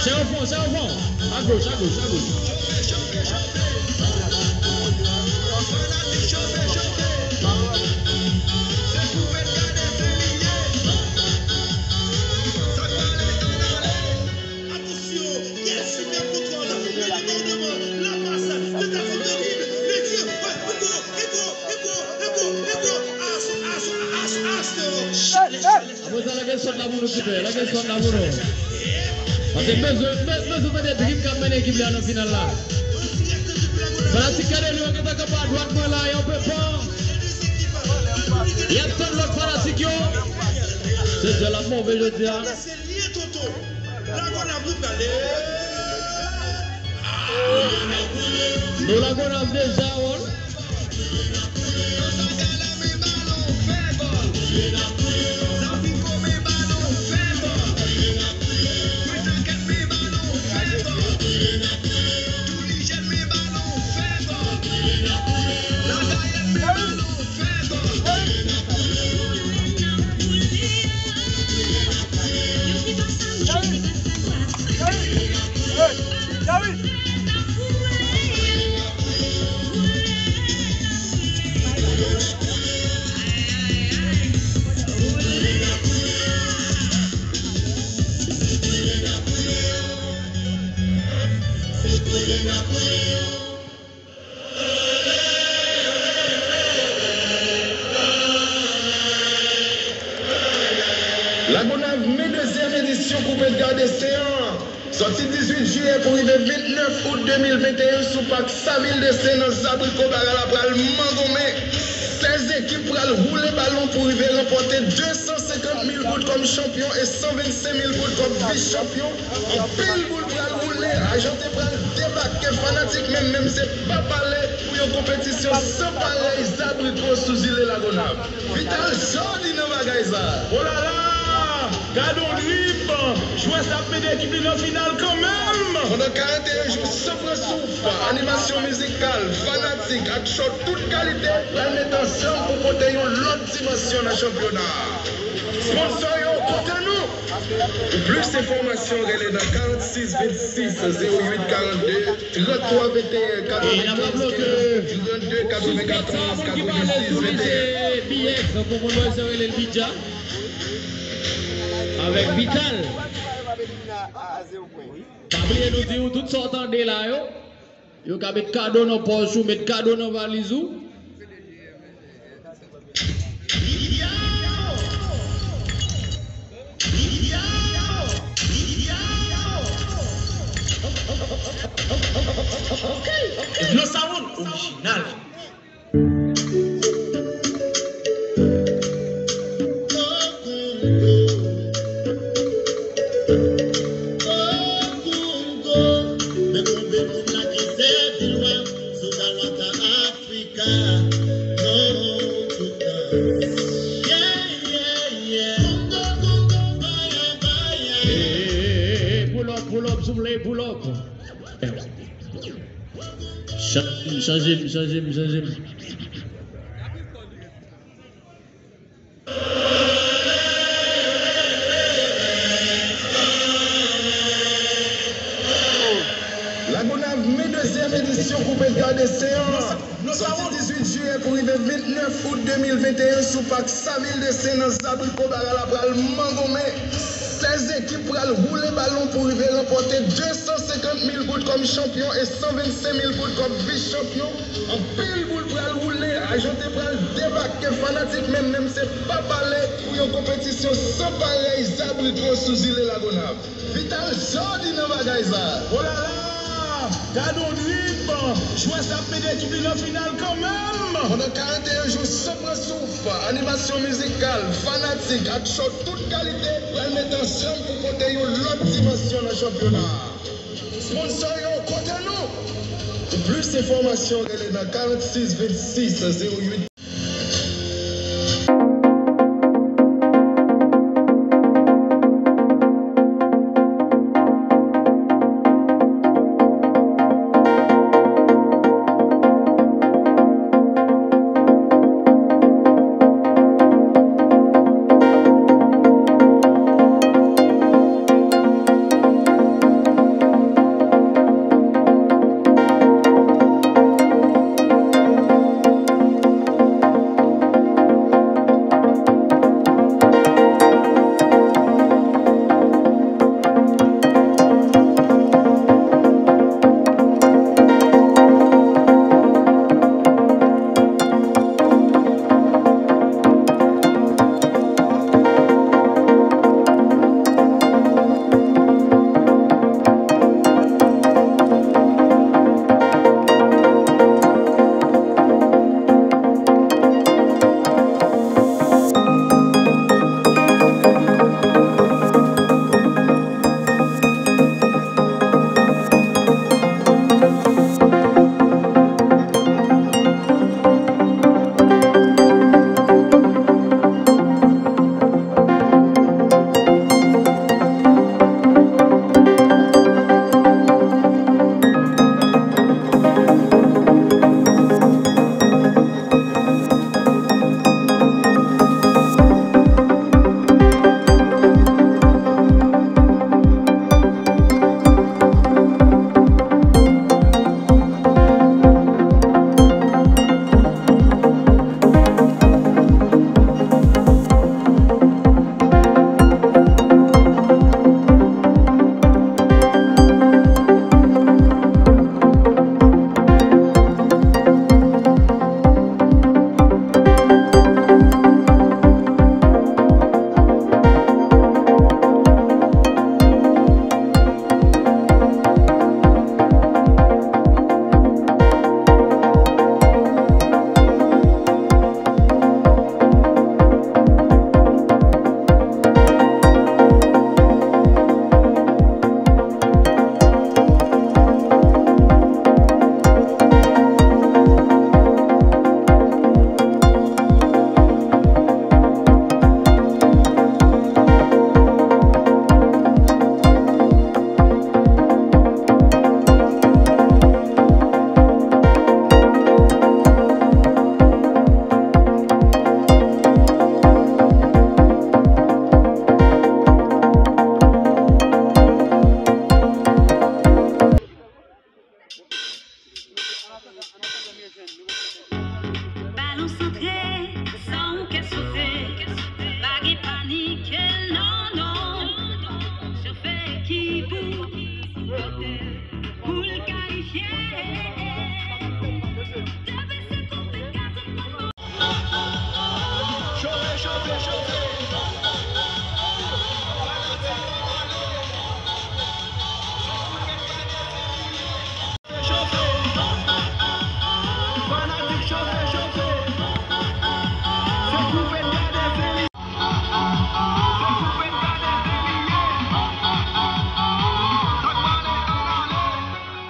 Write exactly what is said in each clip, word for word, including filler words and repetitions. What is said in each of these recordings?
Chè o fon, chè o fon. Agoch, agoch, agoch. Attention, quel superbe contrôle. Le détournement, la passe, c'est un faute de dribble. Le tir, ouais, Hugo, Hugo, Hugo, Hugo, Hugo. As, as, as, as, Théo. Chale, chale, chale. Apre sa, lage sòt la pou nou, Tibè. Lage sòt la pou nou. Paske bezwen, be-, bezwen tande drib k ap mennen ekip li a nan final la. Fanatik Kadonyo gentan kanpe adwat mwen la, yo pe pè. Y ap tann lòt fanatik yo. Se dyòl ap move jodi a. Se lye, tonton. Lagonav nou prale. Nou Lagonav deja, wi. Lagonav men dezyèm edisyon Koup Edgar Destains an. Sòti dizuit jiyè pou rive vennèf out de mil venteyen sou pak Samil Destains nan Zabriko, bagay la pral mangonmen. Sèz ekip pral woule balon pou rive ranpòte de san senkant mil goud kòm chanpyon e san vennsenk mil goud kòm vis chanpyon. Anpil boul pral woule, Ajantin pral debake, fanatik menm menm se pa pale pou yon konpetisyon san parèy Zabriko sou zile Lagonav. Vital Jòdi nan bagay sa. Olala! Gade yon drib! Jwè sa ap mete ekip li nan final kanmenm! Pandan karanteyen jou san pran souf, animasyon mizikal, fanatik ak show tout kalite pral met ansanm pou pote yon lòt dimansyon nan chanpyona a. Sponsò yo, kote nou? Pou plis enfòmasyon, rele nan karannsis vennsis zewo uit karannde, tranntwa venteyen katrevenkenz kenz, trannde katrevenkatòz katrevensis venteyen. B X, pou moun mwen se rele l Bidja. Avèk Vital. Pa bliye nou di w tout sa w tande la yo. Yo ka met kado nan pòch ou, met kado nan valiz ou. Dlo Sound orijinal. Men konbyen moun la ki sèvi lwa sou kalòt a Afrika? Non, tout tan. Yeah, yeah, yeah. Kongo, Kongo, baya, baya. Hey, hey, hey, hey, pull up, pull up, souple, pull up. Chanje m, chanje m, chanje m, chanje m. Lagonav men dezyèm edisyon Koup Edgar Destains an. Sòti dizuit jiyè pou rive vennèf out de mil venteyen sou pak Samil Destains nan Zabriko, bagay la pral mangonmen. Sèz ekip pral woule balon pou rive ranpòte de san senkant mil goud kòm chanpyon e san vennsenk mil goud kòm vis chanpyon. Anpil boul pral woule, Ajantin pral debake, fanatik menm menm se pa pale pou yon konpetisyon san parèy Zabriko sou zile Lagonav. Vital Jòdi nan bagay sa. Olala! Gade yon drib! Jwè sa ap mete ekip li nan final kanmenm! Pandan karanteyen jou san pran souf, animasyon mizikal, fanatik ak show tout kalite pral met ansanm pou pote yon lòt dimansyon nan chanpyona a. Sponsò yo, kote nou? Pou plis enfòmasyon, rele nan karannsis vennsis zewo uit.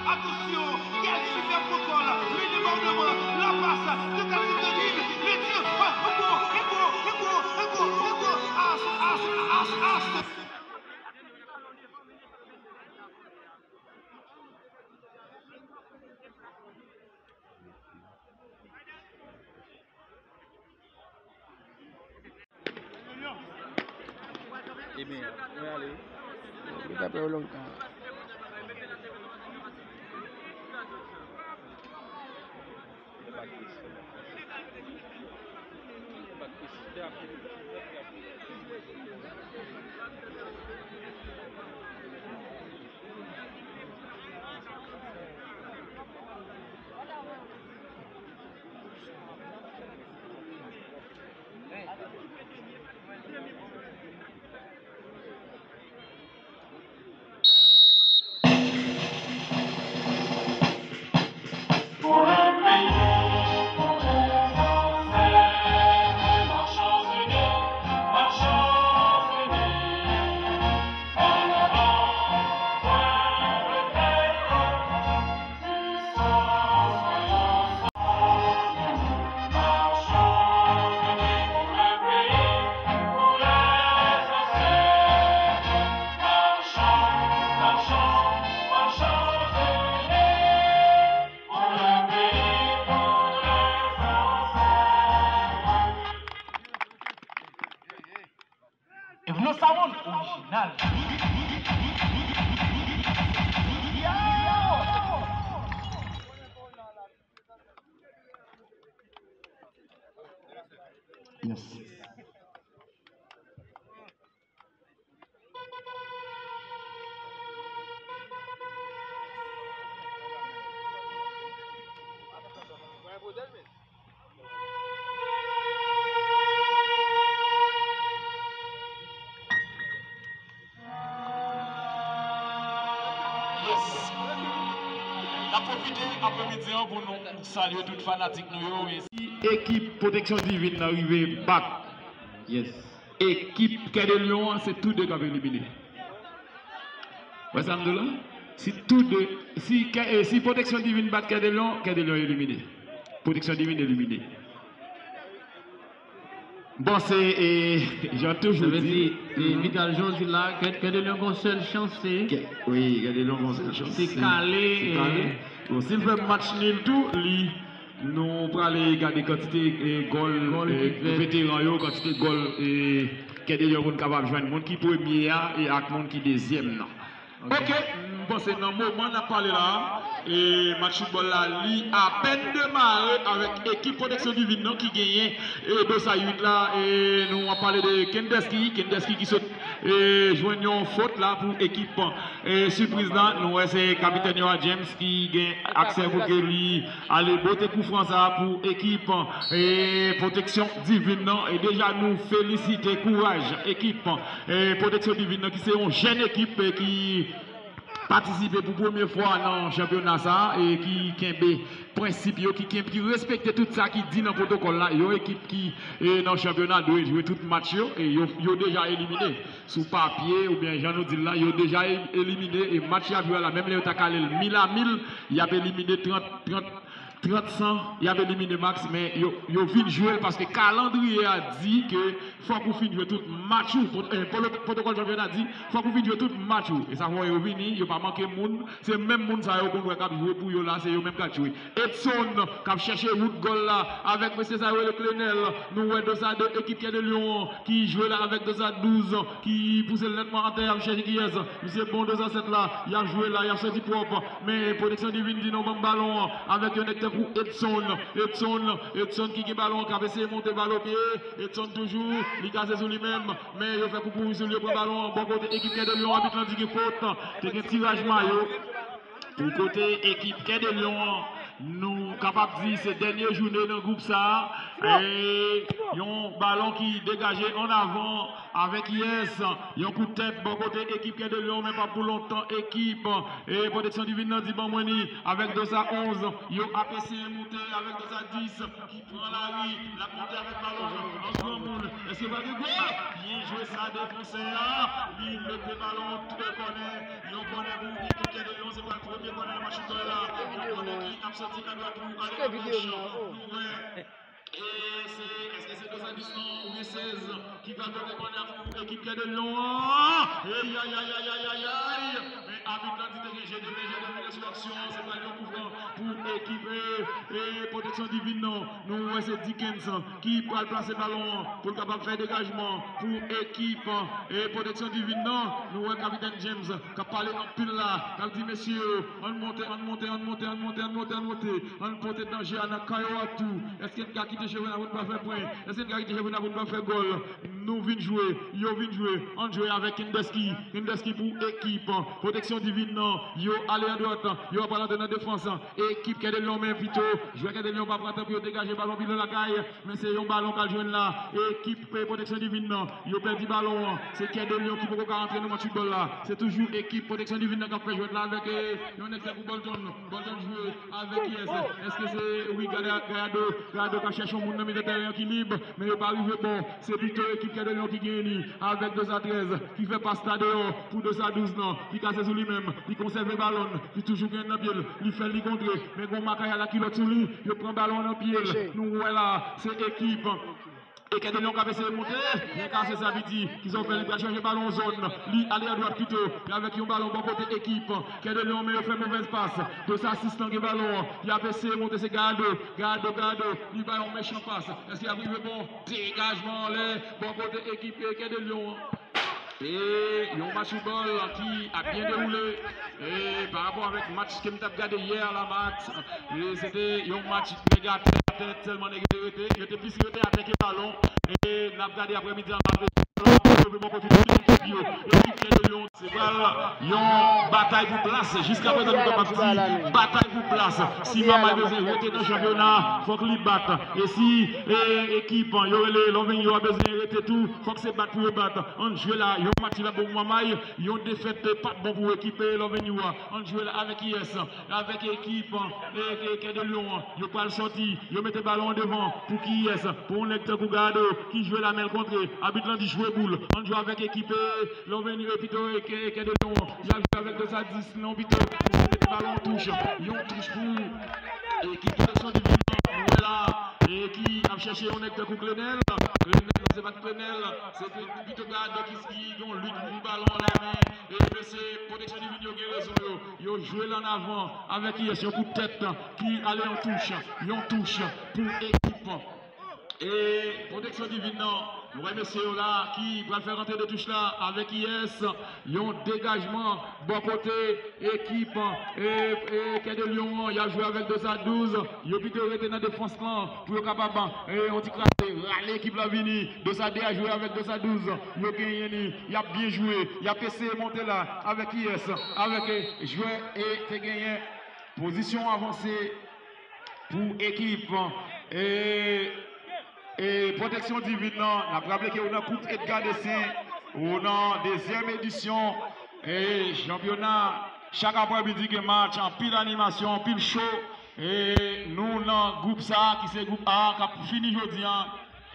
Attention, quel superbe contrôle, le débordement, la passe, tentative de dribble, le tir, oh, oh, oh, oh, oh, oh, oh, oh, as, as, as, as. Ebyen, mwen ale wi. Li t ap fè w lontan. E Blue Sound orijinal. Yes. Yes. N ap pwofite apremidi an pou nou salye tout fanatik nou yo. E si ekip Pwoteksyon Divin nan rive bat, yes, ekip Kè de Lyon an, se tou de k ap elimine. Wè sa m di w la? Si tou de, si, Kè- eh, si Pwoteksyon Divin bat Kè de Lyon, Kè de Lyon elimine. Pwoteksyon Divin elimine. Bon, se, eh, jan toujou di. Sa vle di, eh, Vital Jean di la, Kè- Kè de Lyon gon sèl chans, se Kè- wi, Kè de Lyon gon sèl chans, se kale, se kale. Eh. Bon, si l fè match nil tou, li Nou prale gade kantite, eh, gòl, gòl, eh, ki fèt, veteran yo, kantite gòl, eh, Kè de Lyon konn kapab jwenn. Moun ki premye a, e ak moun ki dezyèm nan. Ok. Ok, m panse nan moman n ap pale la, eh, match foutbòl la, li apèn demare avèk ekip Pwoteksyon Divin nan ki genyen, eh, Dosay uit la, eh, nou ap pale de Kendeski, Kendeski ki sot, eh, jwenn yon fot la pou ekip, eh, Sipriz la. Nou wè se kapitèn yo a James ki gen aksè pou ke li Ale bote kou fran sa a pou ekip, eh, Pwoteksyon Divin nan. E deja nou felisite kouraj ekip, eh, Pwoteksyon Divin nan ki se yon jèn ekip, eh, ki patisipe pou premye fwa nan chanpyona sa a e ki kenbe prensip yo, ki kenbe, ki respekte tout sa ki di nan pwotokòl la. Yon ekip ki, eh, nan chanpyona dwe jwe tout match yo e yo, yo deja elimine. Sou papye, oubyen jan nou di l la, yo deja e- elimine, e match y ap jwe a la, menm lè yo ta kale l mil a mil, y ap elimine trant, trant, trant san, y ap elimine Max, men yo, yo vin jwe l paske kalandriye a di ke fòk ou fin jwe tout match ou. Pwot- eh, pwotokòl chanpyona di fòk ou fin jwe tout match ou. E sa fè yo vini, yo pa manke moun, se menm moun sa yo konn wè k ap jwe pou yo la, se yo menm k ap jwe. Edson k ap chèche wout gòl la avèk mesye sa yo rele Clenel. Nou wè Dosade, ekip Kè de Lyon an ki jwe la avèk Dosade douz ki pouse l nètman atè, y ap chèche kiyès. Misye bon Dosade sèt la, y ap jwe la, y ap soti pwòp. Men Pwoteksyon Divin di non, ban m balon an avèk yon nèg tankou Edson. Edson, Edson ki gen balon an, k ap eseye monte bal o pye. Edson toujou, li kase sou li menm. Men yo fè kou kouri sou li, yo pran balon an bò kote ekip Kè de Lyon, abit lan di gen fot. Te gen tiraj mayo pou kote ekip Kè de Lyon an. Nou kapab di se dènye jounen nan gwoup sa a. E yon balon ki degaje an avan avèk Yes. Yon kout tèt bò kote ekip Kè de Lyon, men pa pou lontan. Ekip e Pwoteksyon Divin nan di ban mwen li avèk de sa onz. Yo ap eseye moute avèk de sa dis. Ki pran lari, l ap monte avèk balon an granmoun. Èske va gen gòl? Byen jwe sa defansè a. Li mete balon an tou kònè. Yon kònè pou ekip Kè de Lyon, se pa l premye kònè nan match foutbòl la. Yon kònè ki ap soti adwat pou ale agoch. Nou wè. E se, èske se de sa dis lan oubyen sèz ki pral pote kònè pou ekip Kè de Lyon an? Eyayayayayay! Men abit la di te gen je de men, je de men sou aksyon an. Se pral yon koufran pou ekip e, e Pwoteksyon Divin nan. Nou wè se Dickens ki pral plase balon an pou l kapab fè degajman pou ekip e Pwoteksyon Divin nan. Nou wè kapitèn James k ap pale anpil la, k ap di, mesye yo, ann monte, ann monte, ann monte, ann monte, ann monte, ann monte, ann pote danje a nan kay yo a tou. Èske n ka kite cheve n ap fè pwen? Èske n ka kite cheve n ap fè gòl? Nou vin jwe, yo vin jwe. Ann jwe avèk Kindeski. Kindeski pou ekip Pwoteksyon Divin nan. Yo ale adwat. Yo ap al antre nan defans. Ekip Kè de Lyon, men pito jwè Kè de Lyon pa pran tan pou yo degaje balon pi lwen lakay. Men se yon balon k al jwenn la. Ekip e Pwoteksyon Divin nan. Yo pèdi balon an. Se Kè de Lyon ki poko ka antre nan match foutbòl la. Se toujou ekip Pwoteksyon Divin nan k ap fè jwèt la avèk e, yon nèg tankou Bolton. Bolton jwe avèk Yes. Èske se, wi, Gaya-, Gayado. Gayado ka chèche yon moun nan mitan tèren an ki lib. Men yo pa rive bon. Se pito ekip Kè de Lyon ki genyen li avèk de sa trèz ki fè pas la deyò pou de sa douz lan. Li kase sou li menm. Li konsève balon. Li toujou genyen nan pye l. Li fè l, li kontre. Men gon makay alakilòt sou li. Yo pran balon nan pye l. Nou wè la, se ekip e Kè de Lyon k ap eseye monte. Byen kase sa piti. Kisa w fè? Li pral chanje balon zòn. Li ale adwat pito. E avèk yon balon bò kote ekip Kè de Lyon, men yo fè movèz pas. De sa sis lan gen balon an. Y ap eseye monte, se Gayado. Gayado, Gayado. Li bay yon mechan pas. Èske y ap rive bon? Degajman anlè bò kote ekip e Kè de Lyon an. E yon match foutbòl ki ap byen dewoule. E pa rapò avèk match ke m t ap gade yè la, Max, e se te yon match nèg atè atè sèlman, nèg yo te rete, yo te plis rete atè ke balon. E n ap gade aprèmidi an la, balon ap leve bò kote tout ekip yo. Ekip Kè de Lyon, se pral yon batay pou plas. Jiskaprezan, nou kapab di batay pou plas. Si Mamay bezwen rete nan chanpyona, fòk li bat. E si e, ekip yo rele Lòvenyo a bezwen rete tou, fòk se bat pou yo bat. Ann jwe la, yon match ki pa bon pou Mamay, yon defèt pa t bon pou ekip e, Lòvenyo a. Ann jwe la avèk Yes, avèk ekip e, e, Kè de Lyon an. Yo pral sòti, yo mete balon an devan pou Yes, pou yon nèg tankou Gayado ki jwe la, men l kontre. Abit lan di jwe boul. Ann jwe avèk ekip e, Lòvenyo e pito e, Kè, Kè de Lyon an. Y ap jwe avèk de sa dis lan pito. Yo mete balon an touch. Yon touch pou ekip Pwoteksyon Divin nan. Nou wè la, e ki ap chèche yon nèg tankou Clenel. Clenel, non, se pa t Clenel. Se pito Gayado ki, ki gen yon lit pou balon an la, men, e mesye Pwoteksyon Divin yo gen rezon yo. Yo jwe l ann avan avèk Yes, yon kout tèt ki ale yon touch, yon touch pou ekip e Pwoteksyon Divin nan. Nou wè mesye yo la ki pral fè rantre de touch la avèk Yes, yon degajman bò kote ekip e, e Kè de Lyon an. Y ap jwe avèk de sa douz. Yo pito rete nan defans lan pou yo kapab, e, yon ti kraze, rale ekip la vini. De sa de a jwe avèk de sa douz. Yo genyen li. Y ap byen jwe. Y ap eseye monte la avèk Yes, avèk, e, jwè e te genyen pozisyon avanse pou ekip e, e Pwoteksyon Divin nan. N ap raple ke ou nan Koup Edgar Dessain, ou nan dezyèm edisyon e chanpyona. Chak aprèmidi gen match, anpil animasyon, anpil cho. E nou nan gwoup sa a, ki se gwoup A, k ap fini jodi a.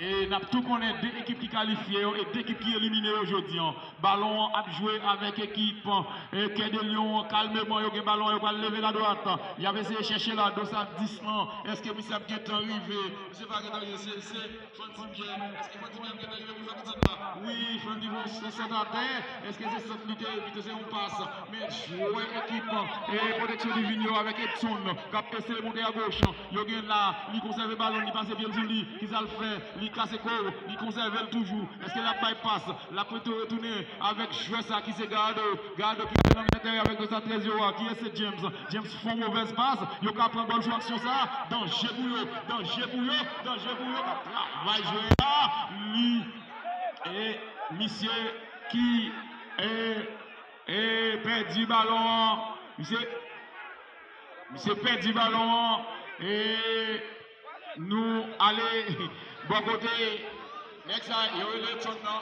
E n ap tou konnen de ekip ki kalifye yo e de ekip ki elimine yo jodi a. Balon an ap jwe avèk ekip e, Kè de Lyon an kalmeman. Yo gen balon an, yo pral leve l adwat. Y ap eseye chèche la, de sa dis lan. Èske misye ap gentan rive? Misye pa gentan rive. Se, se Fancy Pierre. Èske Fancy Pierre ap gentan rive pou l fè kout sant la? Wi, Fancy Pierre fè sant atè. Èske se sant li te, li te se yon pas? Men jwè ekip e Pwoteksyon Divin yo avèk Edson k ap eseye monte agoch. Yo gen la, li konsève balon, li pase pye l sou li. Kisa l fè? Li kase kò, li konsève l toujou. Èske l ap bay pas? L ap retounen avèk jwè sa ki se Gayado. Gayado ki ale nan mitan tèren avèk de sa trèz yo a. Kiyès se James? James fè yon movèz pas. Yo ka pran gòl sou aksyon sa. Danje pou yo. Danje pou yo. Danje pou yo. Travay jwè a. Li. E misye ki, e, e pèdi balon an. Misye, misye pèdi balon an. E nou ale bò kote nèg sa yo rele Edson nan.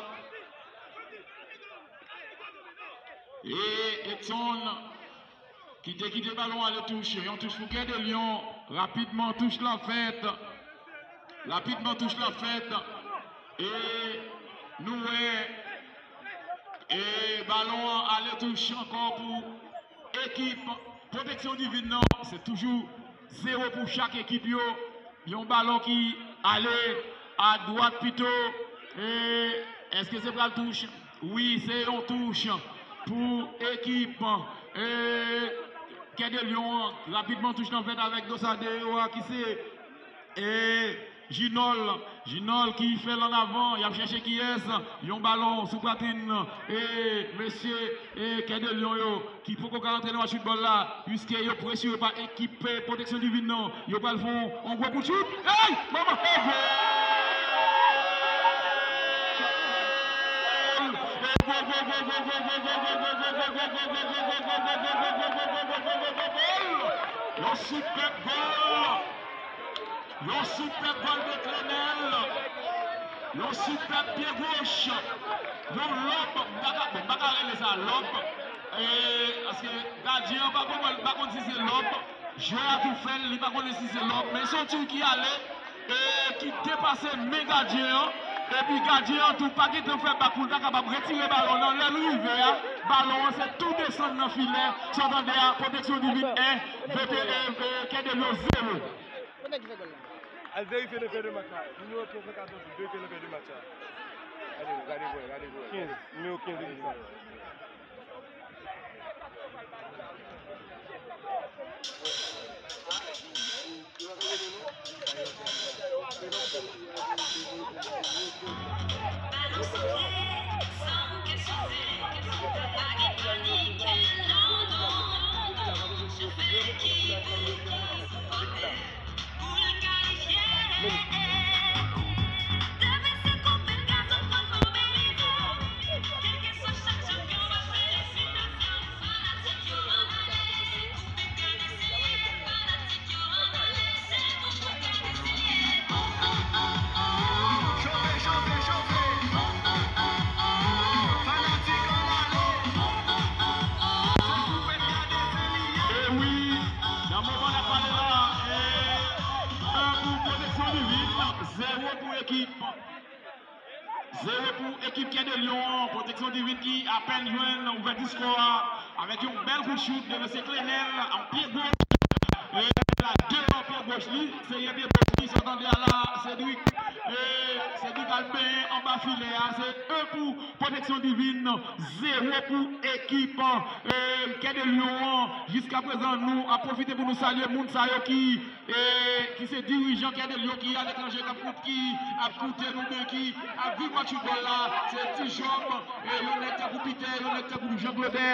E Edson ki te kite balon ale touch. Yon touch pou Kè de Lyon. Rapidman touch lan fèt. Rapidman touch lan fèt. E nou wè e balon an ale touch ankò pou ekip Pwoteksyon Divin nan. Se toujou zewo pou chak ekip yo. Yon balon ki ale adwat pito. E èske se pral touch? Wi, se yon touch pou ekip e Kè de Lyon an. Rapidman touch lan fèt avèk Dosa de yo a ki se e Jinòl. Jinòl ki fè l ann avan. Y ap chèche kiyès? Yon balon sou pwatrin e mesye e Kè de Lyon yo ki poko ka rantre nan match foutbòl la, piske yo presire pa ekip e Pwoteksyon Divin nan. Yo pral fè yon gwo kout chout. Ey! Manman! E gòl! E gòl, gòl, gòl! Yon sipèb gòl! Yon sipèb gòl de Clenel. Yon sipèb pye goch. Yon lòb. M pa ka, bon, m pa ka rele sa lòb. E, paske gadyen an pa konprann, li pa konn si se lòb. Jwè a tou fè l, li pa konnen si se lòb. Men se yon ti ki ale, e, ki depase men gadyen an. Epi gadyen an tou pa gentan fè bak pou l ta kapab retire balon nan. Lè l rive a, balon an se tou desann nan filè. Sa w tande a, Pwoteksyon Divin en, V P, e, e, Kè de Lyon zewo. Al verifye le fè de match la. Nimewo kenz nan katòz, verifye le fè de match la. Gade, gade, gade, gade. Kenz, nimewo kenz. E wi, nan moman n ap pale la, e, un pou Pwoteksyon Divin, zewo pou ekip. Zewo pou ekip Kè de Lyon an. Pwoteksyon Divin ki apèn jwenn ouvèti skò a avèk yon bèl kout chout de mesye Clenel an pye goch. E la de an pye goch li, se yon pye goch li, sa w tande a la, Cédric. E Cédric al benyen anba filè a, se un pou Pwoteksyon Divin, zewo pou ekip e Kè de Lyon an. Jiskaprezan, nou ap pwofite pou nou salye moun sa yo ki e ki se dirijan Kè de Lyon ki aletranje k ap kout-, ki ap koute nou oubyen ki ap viv match foutbòl la, se Ti Jòb, e yon nèg tankou Pitè, yon nèg tankou Jean Claude,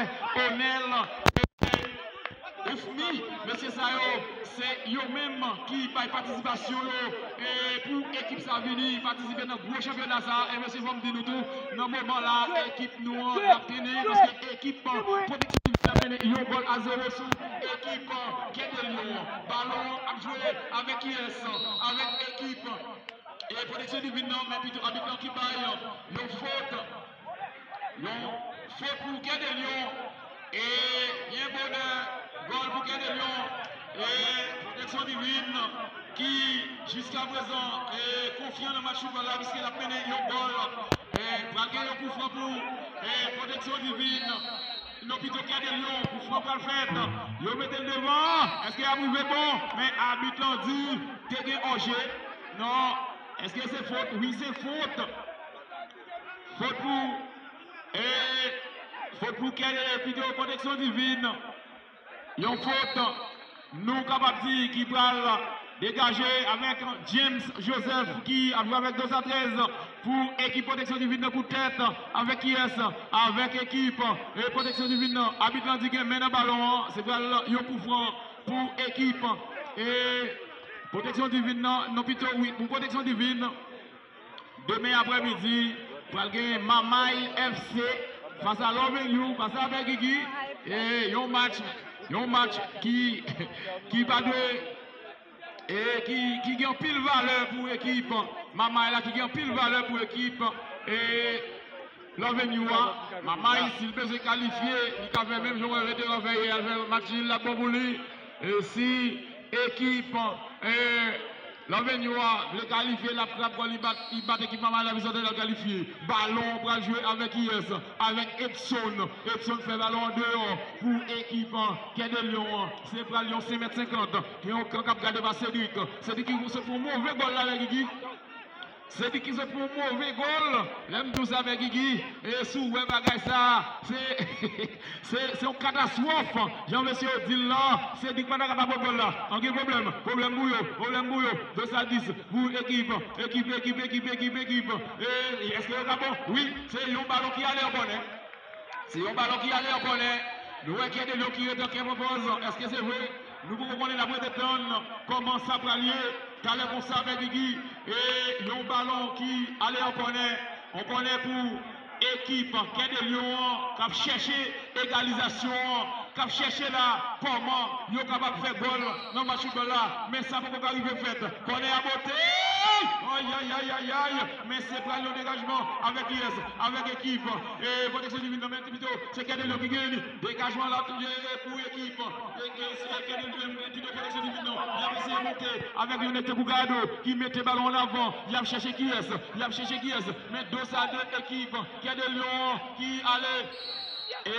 Onèl, e Oufmi, mesye sa yo, se yo menm ki bay patisipasyon yo, e pou ekip sa vini patisipe nan gwo chanpyona sa, e mesye fò m di nou tou, nan moman la, ekip nou an, l ap trennen, paske ekip Pwoteksyon Divin ap mennen yon gòl a zewo sou ekip Kè de Lyon. Balon an ap jwe avèk kiyès? Avèk ekip e Pwoteksyon Divin nan, men pito abit lan ki bay yon fot. Yon fot pou Kè de Lyon. E byen bonè, gòl pou Kè de Lyon. E Pwoteksyon Divin ki jiskaprezan e konfyan nan match foutbòl la, piske l ap mennen yon gòl. E pral gen yon koufran pou e Pwoteksyon Divin. Non, pito Kè de Lyon, koufran pral fèt. Yo mete l devan. Èske y ap rive bon? Men abit lan di te gen onje. Non. Èske se fot? Wi, se fot. Fot pou e fot pou Kè de, pito Pwoteksyon Divin. Yon fot, nou kapab di, ki pral degaje avèk James Joseph ki ap jwe avèk dosa trèz pou ekip Pwoteksyon Divin nan kout tèt. Avèk kiyès? Avèk ekip e Pwoteksyon Divin nan. Abit lan di gen men nan balon an. Se pral yon koufran pou ekip e Pwoteksyon Divin nan. Non, pito, wi, pou Pwoteksyon Divin. Demen aprèmidi, pral gen Mamay F C fas a Love and You, fas a Bègigi. E yon match, yon match ki, ki pa dwe, e ki, ki gen anpil valè pou ekip Mamay la, ki gen anpil valè pou ekip e Love and You a. Mamay, si l bezwen kalifye, li ka fè menm jan w wè veteran fè yè, l fè match nil la bon pou li. E si ekip e Love and You a vle kalifye, l ap krab kò l, li bat, li bat ekip Mamay la, Bizantè, l ap kalifye. Balon pral jwe avèk kiyès? Avèk Edson. Edson fè balon andeyò pou ekip Kè de Lyon an. Se pral yon senk mèt senkant. Gen yon kan k ap gade pa Cedric. Cedric ki sot pou yon move gòl la, lè Gigi. Cedric ki sot pou yon move gòl. Lè m di w sa, mè Gigi, e si w wè bagay sa, se, se, se yon katastwòf. Jan mesye yo di l la, Cedric pa ta ka pa pran gòl la. An gen pwoblèm, pwoblèm pou yo, pwoblèm pou yo. De sa dis pou ekip, ekip, ekip, ekip, ekip, ekip. E èske yo ka bon? Wi, se yon balon ki ale an kònè. Se yon balon ki ale an kònè. Nou wè Kè de Lyon ki rete an kenz an pòz. Èske se vre? Nou poko konnen, n ap rete tann kòman sa pral ye. Talè konsa, mè Gigi, e yon balon ki ale an kònè. Yon kònè pou ekip Kè de Lyon an k ap chèche egalizasyon an, k ap chèche la kòman yo kapab fè gòl nan match foutbòl la. Men sa poko ka rive fèt. Kònè a bote! Ayayayayay! Men se pral yon degajman avèk kiyès? Avèk ekip e Pwoteksyon Divin nan, men pito se Kè de Lyon ki genyen li. Degajman la tou ye pou ekip e, e, se Kè de Lyon, pito Pwoteksyon Divin nan. Y ap eseye monte avèk yon nèg tankou Gado ki mete balon an avan. Y ap chèche kiyès? Y ap chèche kiyès? Men do sa de ekip Kè de Lyon ki ale e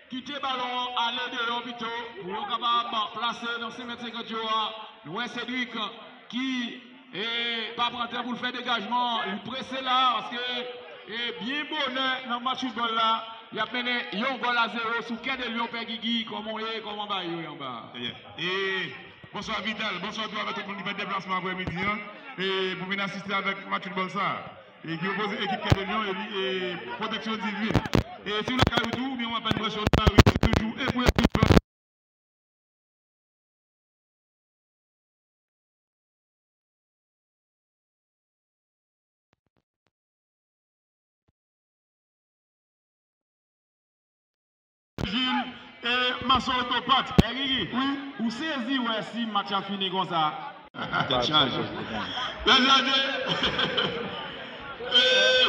kite balon an ale deyò pito pou yo kapab plase nan senk mèt senkant yo a. Nou wè Cedric ki e pa pran tan pou l fè degajman, li prese la, paske e byen bonè nan match foutbòl la, y ap mennen yon gòl a zewo sou Kè de Lyon. Pè Gigi, kòman w ye? Kòman bagay yo ye anba a? Trè byen. E, bonswa Vital, bonswa tou avèk tout moun ki fè deplasman aprèmidi an e pou vin asiste avèk match foutbòl sa a. E ki opoze ekip Kè de Lyon e, e Pwoteksyon Divin. E si w lakay ou tou, oubyen w apèn branche w nan lari, se toujou e pou ekip Jil, e, Mason Otopat. Wi. Ou sezi wè si match a fini konsa. Tèt chaje. Tèt chaje. E,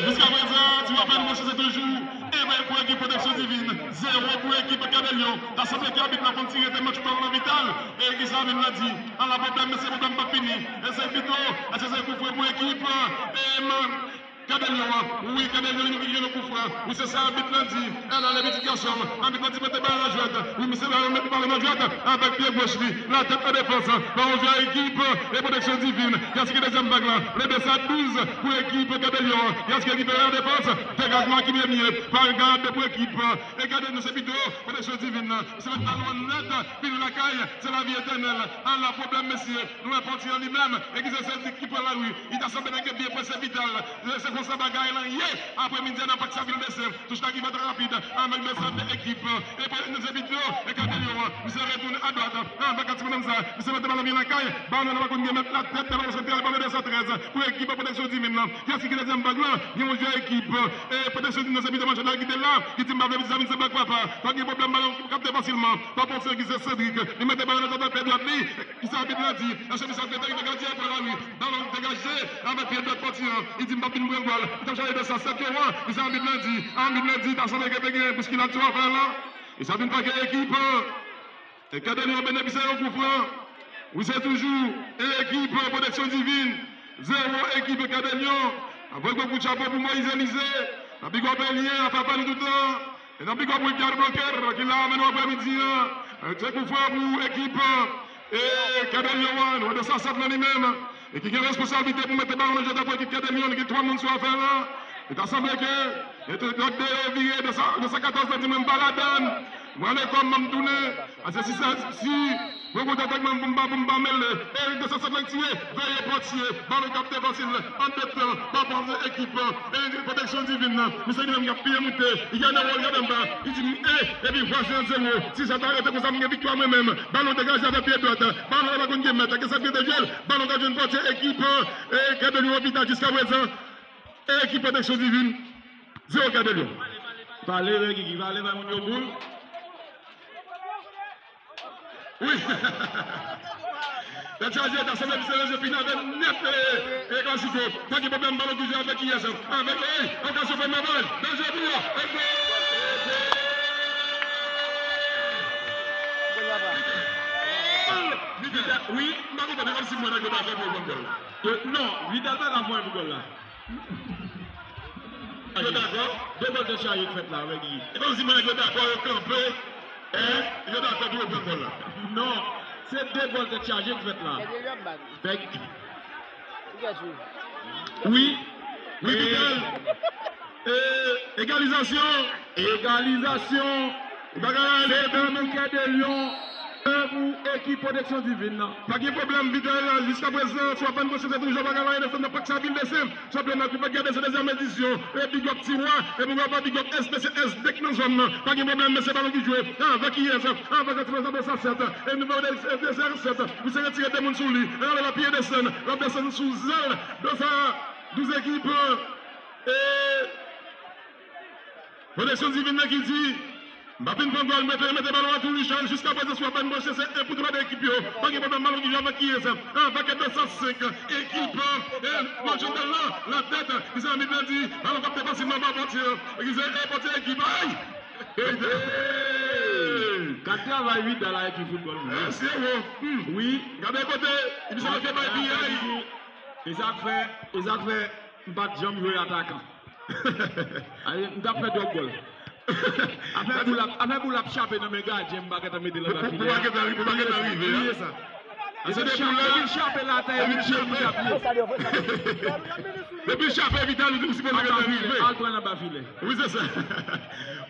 jiskaprezan, ti w apèn branche, se toujou e pou ekip Pwoteksyon Divin. Zewo pou ekip Kè de Lyon. Ta sanble ke abit la konn tire te match pou nan Vital. E ki sa abit la di? Ala pwoblèm, men se pwoblèm pa fini. E se pito, e se, se koufran pou ekip e, Kè de Lyon an. Wi, Kè de Lyon li menm ki gen yon koufran. Wi, se sa abit la di. Ala le pitit gason. Abit la di mete balon nan jwèt. Wi, misye la mete balon nan jwèt avèk pye goch li. La tèt an defans. Balon jwe a ekip e Pwoteksyon Divin. Kiyès ki gen dezyèm bag la? Le de sa douz pou ekip Kè de Lyon an. Kiyès ki rekipere an defans? Degajman ki premye. Pal gade pou ekip e Kè de Lyon, se pito Pwoteksyon Divin nan. Se met balon an nèt. Vini lakay. Se lavi etènèl. Ala pwoblèm, mesye. Nou wè pòtye an li menm. E ki se sèl ki pran lari. Li ta sanble nèg yo byen prese Vital. Se konsa bagay lan ye. Aprèmidi a nan Pak Savil Desen. Touch la ki fèt rapid. Avèk desann de ekip. E pou nou se pito. E Kè de Lyon an. Misye retounen adwat. Avèk ti bonòm sa. Misye mete balon byen lakay. Balon nan pa konn gen mèt la tèt. Nan balon santral. Balon de san trèz. Pou ekip Pwoteksyon Divin nan. Kiyès ki gen dezyèm bag lan? Gen yon jwè ekip e Pwoteksyon Divin nan se pito manchèt la ki te la. Ki di m pa vle piti sa vin se bag papa. Pa gen pwoblèm, balon kapte fasilman. Pa panse ki se Cedric. Li mete balon nan kòt pye dwat li. Ki sa abit la di? Nan chemiz sa fete, li te gade pou la wi. Balon degaje avèk pye dwat pòtye an. Li di m p ap vin pran gòl. Li t ap chache de sa sèt yo an. Ki sa abit la di? Abit la di, ta sanble ke te gen bouskiladasyon afè la. E sa vin pake ekip e Kè de Lyon benefisye yon koufran. Wi, se toujou e ekip Pwoteksyon Divin. Zewo ekip Kè de Lyon. Avèk yon kout chapo pou Moïse Élisée. Nan big up Elien, afè pa nou toutan. E nan big up Wilgard Bloker ki la menm aprèmidi an. Se koufran pou ekip e Kè de Lyon an. Nou wè de sa sot nan li menm. E ki gen responsablite pou mete balon nan jwèt pou ekip Kè de Lyon. Li gen twa moun sou afè lan. Li ta sanble ke e te lòt de yo vire de sa, de sa katòz lan di mwen m pa ladann. Mwen ale kò m ban m tounen. Ase si sa, si Mwen kontan tèt mwen pou m pa, pou m pa mele. Erik de Sansant la tire. Veye pòtye. Balon kapte fasil. An de tan. Pa panse ekip. Erik Pwoteksyon Divin nan. Misye li menm k ap piye moute. Li gade wò, li gade anba. Li di m, e, epi vwazen an zewo. Si sa ta rete konsa, m gen viktwa mwen menm. Balon degaje avèk pye dwat. Balon la pa konn gen mèt. Gen sa k gen de jwèl. Balon ka jwenn pòtye ekip. E Kè de Lyon an pita jiskaprezan. Ekip Pwoteksyon Divin. Zewo Kè de Lyon. Pale, men Gigi, pale, bay moun yo boul. Wi. Tèt chaje, ta sanble misye ranje fini avè nèt, e, e klasiko. Pa gen pwoblèm, balon ki jwe avèk kiyès? Avèk, ey, okazyon fè mwen bal. Danje pou yo. E gòl! Vidal, wi, m pa konprann, e kòmsi mwen nèg yo dakò pou yo pran gòl la. Non, Vidal pa ka fè pou gòl la. Yo dakò? De gòl tèt chaje k fèt la, avèk li. E kòmsi mwen nèg yo dakò, yo kanpe. Hein? Yo dakò pou yo pran gòl la. Non, se de gòl tèt chaje k fèt la. Fèk. Wi. Wi, Vidal. E, egalizasyon. Egalizasyon. Bagay la ale. Se Dominique de Lyon. Un pou ekip Pwoteksyon Divin nan. Pa gen pwoblèm, Vidal, jiskaprezan, sou apèn pwochen, se toujou bagay la, nan pak sa vin desann. Chanpyona ki pa t gade se dezyèm edisyon. E big up Ti Wa, e pou pa big up S P C S Deck nan zòn nan. Pa gen pwoblèm, men se balon ki jwe. Avèk kiyès? Avèk Ti Wa, sa sèt. E nouvo de, de, de, sèt. Misye retire de moun sou li. E la, l ap piye desann. L ap desann sou zèl. Donk sa, douz ekip. E Pwoteksyon Divin nan ki di, m pa fin pran gòl, mete, mete balon an tou, Richard, jiskaprezan sou apèn branche, se en pou twa de ekip yo. Pa gen pwoblèm, balon ki jwe avèk kiyès? Avèk de san senk ekip, e, Manchester la, la tèt, ki se anbit nan di, balon k ap te fasilman ba pòtye, ki se, e, pòtye ekip, ay! Gad travay Vidal la ekip foutbòl, wi. Mesye, wo. Wi. Gade kote, epi sa fè bay piyay. E sa k fè, e sa k fè, m pa t janm jwe atakan. Ay, m t ap fè twòp gòl. Afè boul ap, afè boul ap chape nan men gadyen, m pa gentan mete l anba filè a. Pou pa gentan, pou pa gentan rive, hein. Wi, se sa. Afè chape, depi l chape la atè, epi l chape, l ap ye. Depi l chape, Vidal, li sipoze gentan rive. Al pran anba filè. Wi, se sa.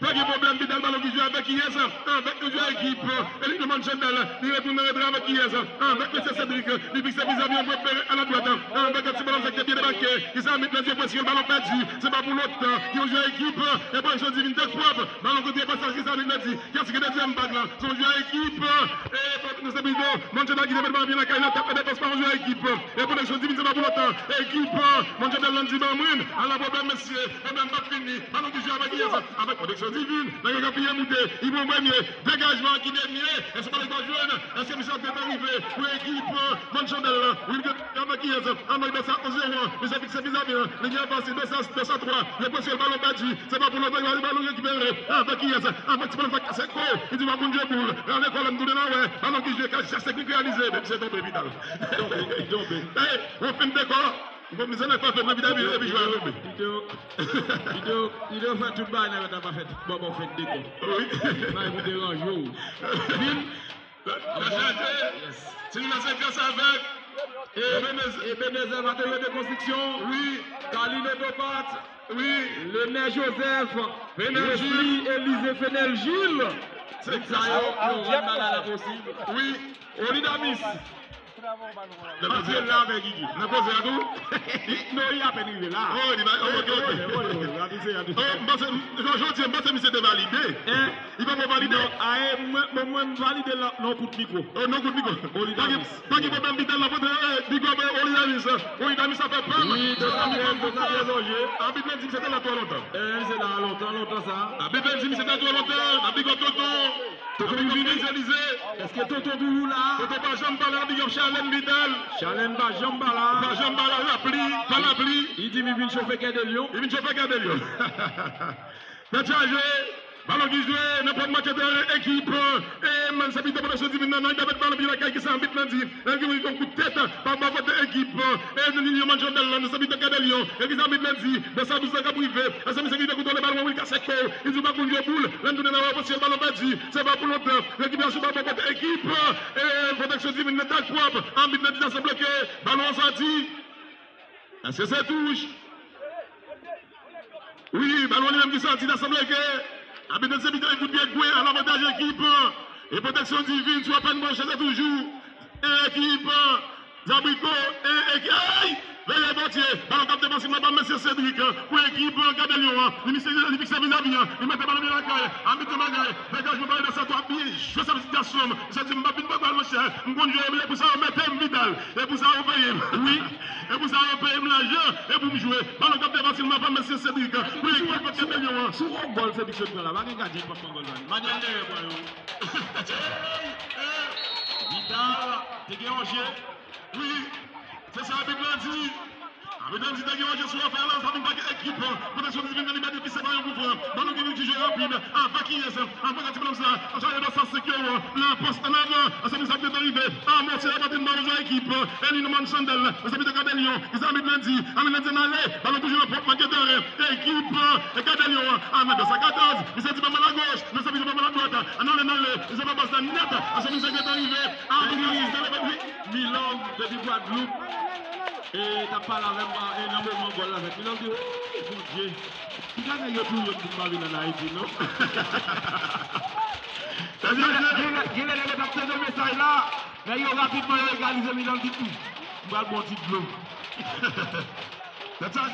Pa gen pwoblèm, Vidal, balon ki jwe avèk kiyès? Avèk yon jwè ekip, Elino Manchandal, li retounen rantre avèk kiyès? Avèk mesye Cédric, li fikse vizavi an pwèp a la dwat, avèk ti balon sa ki te byen debake, ki sa anbit nan di presyon, balon pèdi, se pa pou lontan, yon jwè ekip, e Pwoteksyon Divin tèt pwòp, balon kote pasaj, ki sa anbit nan di, ki asire dezyèm bag la, se yon jwè ekip, e Pwoteksyon Divin, Manchandal ki te met balon byen lakay, nan tap e defans pa yon jwè ekip, e Pwoteksyon Divin, se pa pou lontan, ekip, Manchandal lan di ban mwen, ala pwoblèm mesye, e menm pa fini, balon ki jwe avèk kiyès? Avèk Pwoteksyon Divin, nèg yo gapiye moute, li pran premye, degajman ki denye, èske pa l pral jwenn? Èske misye ap gentan rive pou ekip, euh, Manchandal la? Wi, li gentan avèk kiyès? Anmay de sa, onz an, misye fikse vizavi an, li gen pase de sa, de sa twa, li presye, balon pèdi, se pa pou lontan, li balon rekipere, avèk kiyès? Avèk ti balon sa kase ko, li di pa konn jwe boul, ale kòlèm tounen nan wè, balon ki jwe, ka jès teknik reyalize, men misye tonbe Vidal. Tonbe, tonbe. Ey, yon fim dekò. Bon, mizè nèg pa fè nan Vidal epi jwe a tonbe. Li te, li te, li te fè tout bagay nèg la pa fè, bon, bon, fè dekò. Wi. Bagay pou deranje w. Vin. Yes. Ti nou nan sekans avèk Ebenezer. Ebenezer Matériaux de Construction. Wi. Kaline Dopat. Wi. Lenè Joseph. Fenel Wesley Gilles. Elise Fenel Gilles. Se sa yo, yo rann bagay la posib. Wi. Olidamis. Antre la avèk Gigi. Nan koze a tou? Non, li apèn rive la. Oh, li va, oh, ok, ok. Oh, m panse, jodi, m panse misye te valide. Hein? Li pa valide. Non, aye, mwen, mwen, mwen, m valide la, nan kout mikwo. Oh, nan kout mikwo. Olidamis. Pa gen pwoblèm, Vidal la pote, eh, big up, eh, Olidamis. Olidamis sa fè pal. Wi, de sa trè, de sa trè zonje. Abit la di misye te la twò lontan. Eh, misye la lontan, lontan sa. Abit la di misye te la twò lontan. N ap big up Tonton. Tonton Doulou vini. Èske Tonton Doulou la? Tonton pa janm pa la, big up Charlène Vidal. Charlène pa janm pa la. Pa janm pa la, lapli, pa lapli. Li di li vin chofe kè de lyon. Li vin chofe kè de lyon. Tèt chaje, balon ki jwe, nan pwen match de ekip. E man se pito Pwoteksyon Divin nan, nan, li ta met balon byen lakay, ki sa anbit nan di. Nan ki yon kout tèt, pa, pa kote ekip. E nou, nou, nou, Manchandal la, nan se pito kè de lyon. E ki sa anbit nan di, de sa douz la k ap rive. E se misye ki te kontwole balon, wi, kase ko. Li di pa konn jwe boul. Lè n tounen nan wè, posye balon pèdi. Se pa pou lontan. Rekipirasyon balon pa kote ekip. E Pwoteksyon Divin nan tèt pwòp. Anbit nan di sa sanble ke balon an sòti. Èske se touch? Wi, balon li menm ki sòti, ta sanble ke abit nan se pito yon kout pye gwen a lavantaj ekip. E Pwoteksyon Divin sou apèn branche, se toujou ekip Zabriko, e, e, ey! Veye pòtye, balon k ap defansiv nan pa mesye Cédric, pou ekip Kè de Lyon an. Li misye, li fikse vizavi an, li mete balon byen lakay, abit nan bagay, degajman pale de sa twa, byen jwe sa pitit gason. Misye di, m pa vin pran bal, monchè, m konn jwe, e pou sa yo mete m Vidal, e pou sa yo peye m. Wi, e pou sa yo peye m lajan, e pou m jwe. Balon k ap defansiv nan pa mesye Cédric, pou ekip Kè de Lyon an. Sou yon gòl Cédric sot pran la, pa gen gadyen ki p ap pran gòl sa. Manyèl dèyè bwa yo. Vidal, te gen yon je. Wi, se sa abit la di. Abit la di, te gen yon je sou afè la, sa vin pa gen ekip. Pwoteksyon divin nan libète, plis se pa yon kou fran. Balon ki vin jwe rapid. Avèk kiyès? Avèk ti bonòm sa. An chaje dwa sa sek yo. La pòs an avan. An se sa ki te rive. Amòse la patin balon jwe ekip. Elinoman Chandèl. Mezanmi, te gade Lyon. Mezanmi, Abit la di. Abit la di, n ale. Balon toujou nan pwòp maketè. Ekip. E gade Lyon. Amèt sa katòz. Misye di pa mal a goch. Misye di pa mal a dwat. An ale, n ale. Misye pa pas la nèt. An se sa ki te rive. Abit la di, se le Milan depi Gwadloup, e t ap pale avè m, e nan moman gòl la fèt. Milan di, "Ooh, Bondye, piga nèg yo touye m pou m pa vin ann Ayiti, non?" Genlè, genlè, genlè, lè yo t ap tande mesaj la, nèg yo rapidman yo egalize, Milan di, "Hmm, m pral bwè yon ti dlo." That's all.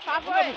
Pa vre.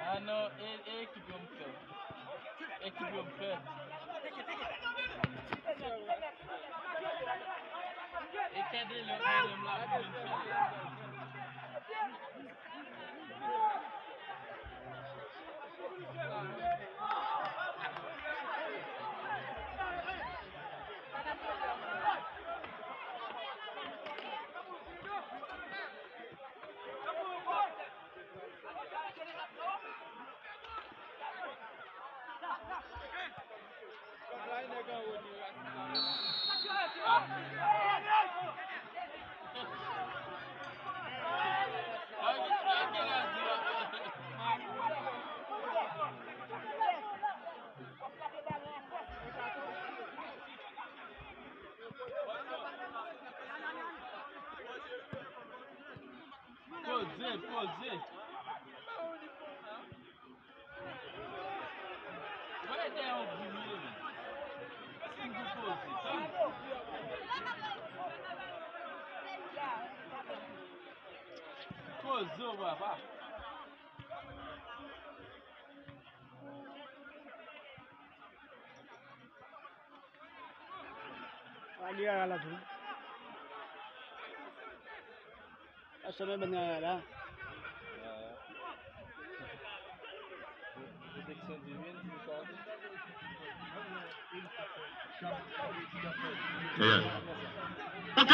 Ah non, e, e ekip yo m fè. Ekip yo m fè. E kède lè mwen menm la pou m fè. Poze, poze. Wè dèyè yon gri li ye, men. Poze, tann. Poze w, papa. Wali a la tou. Achève ben a la. Yeah. Ok.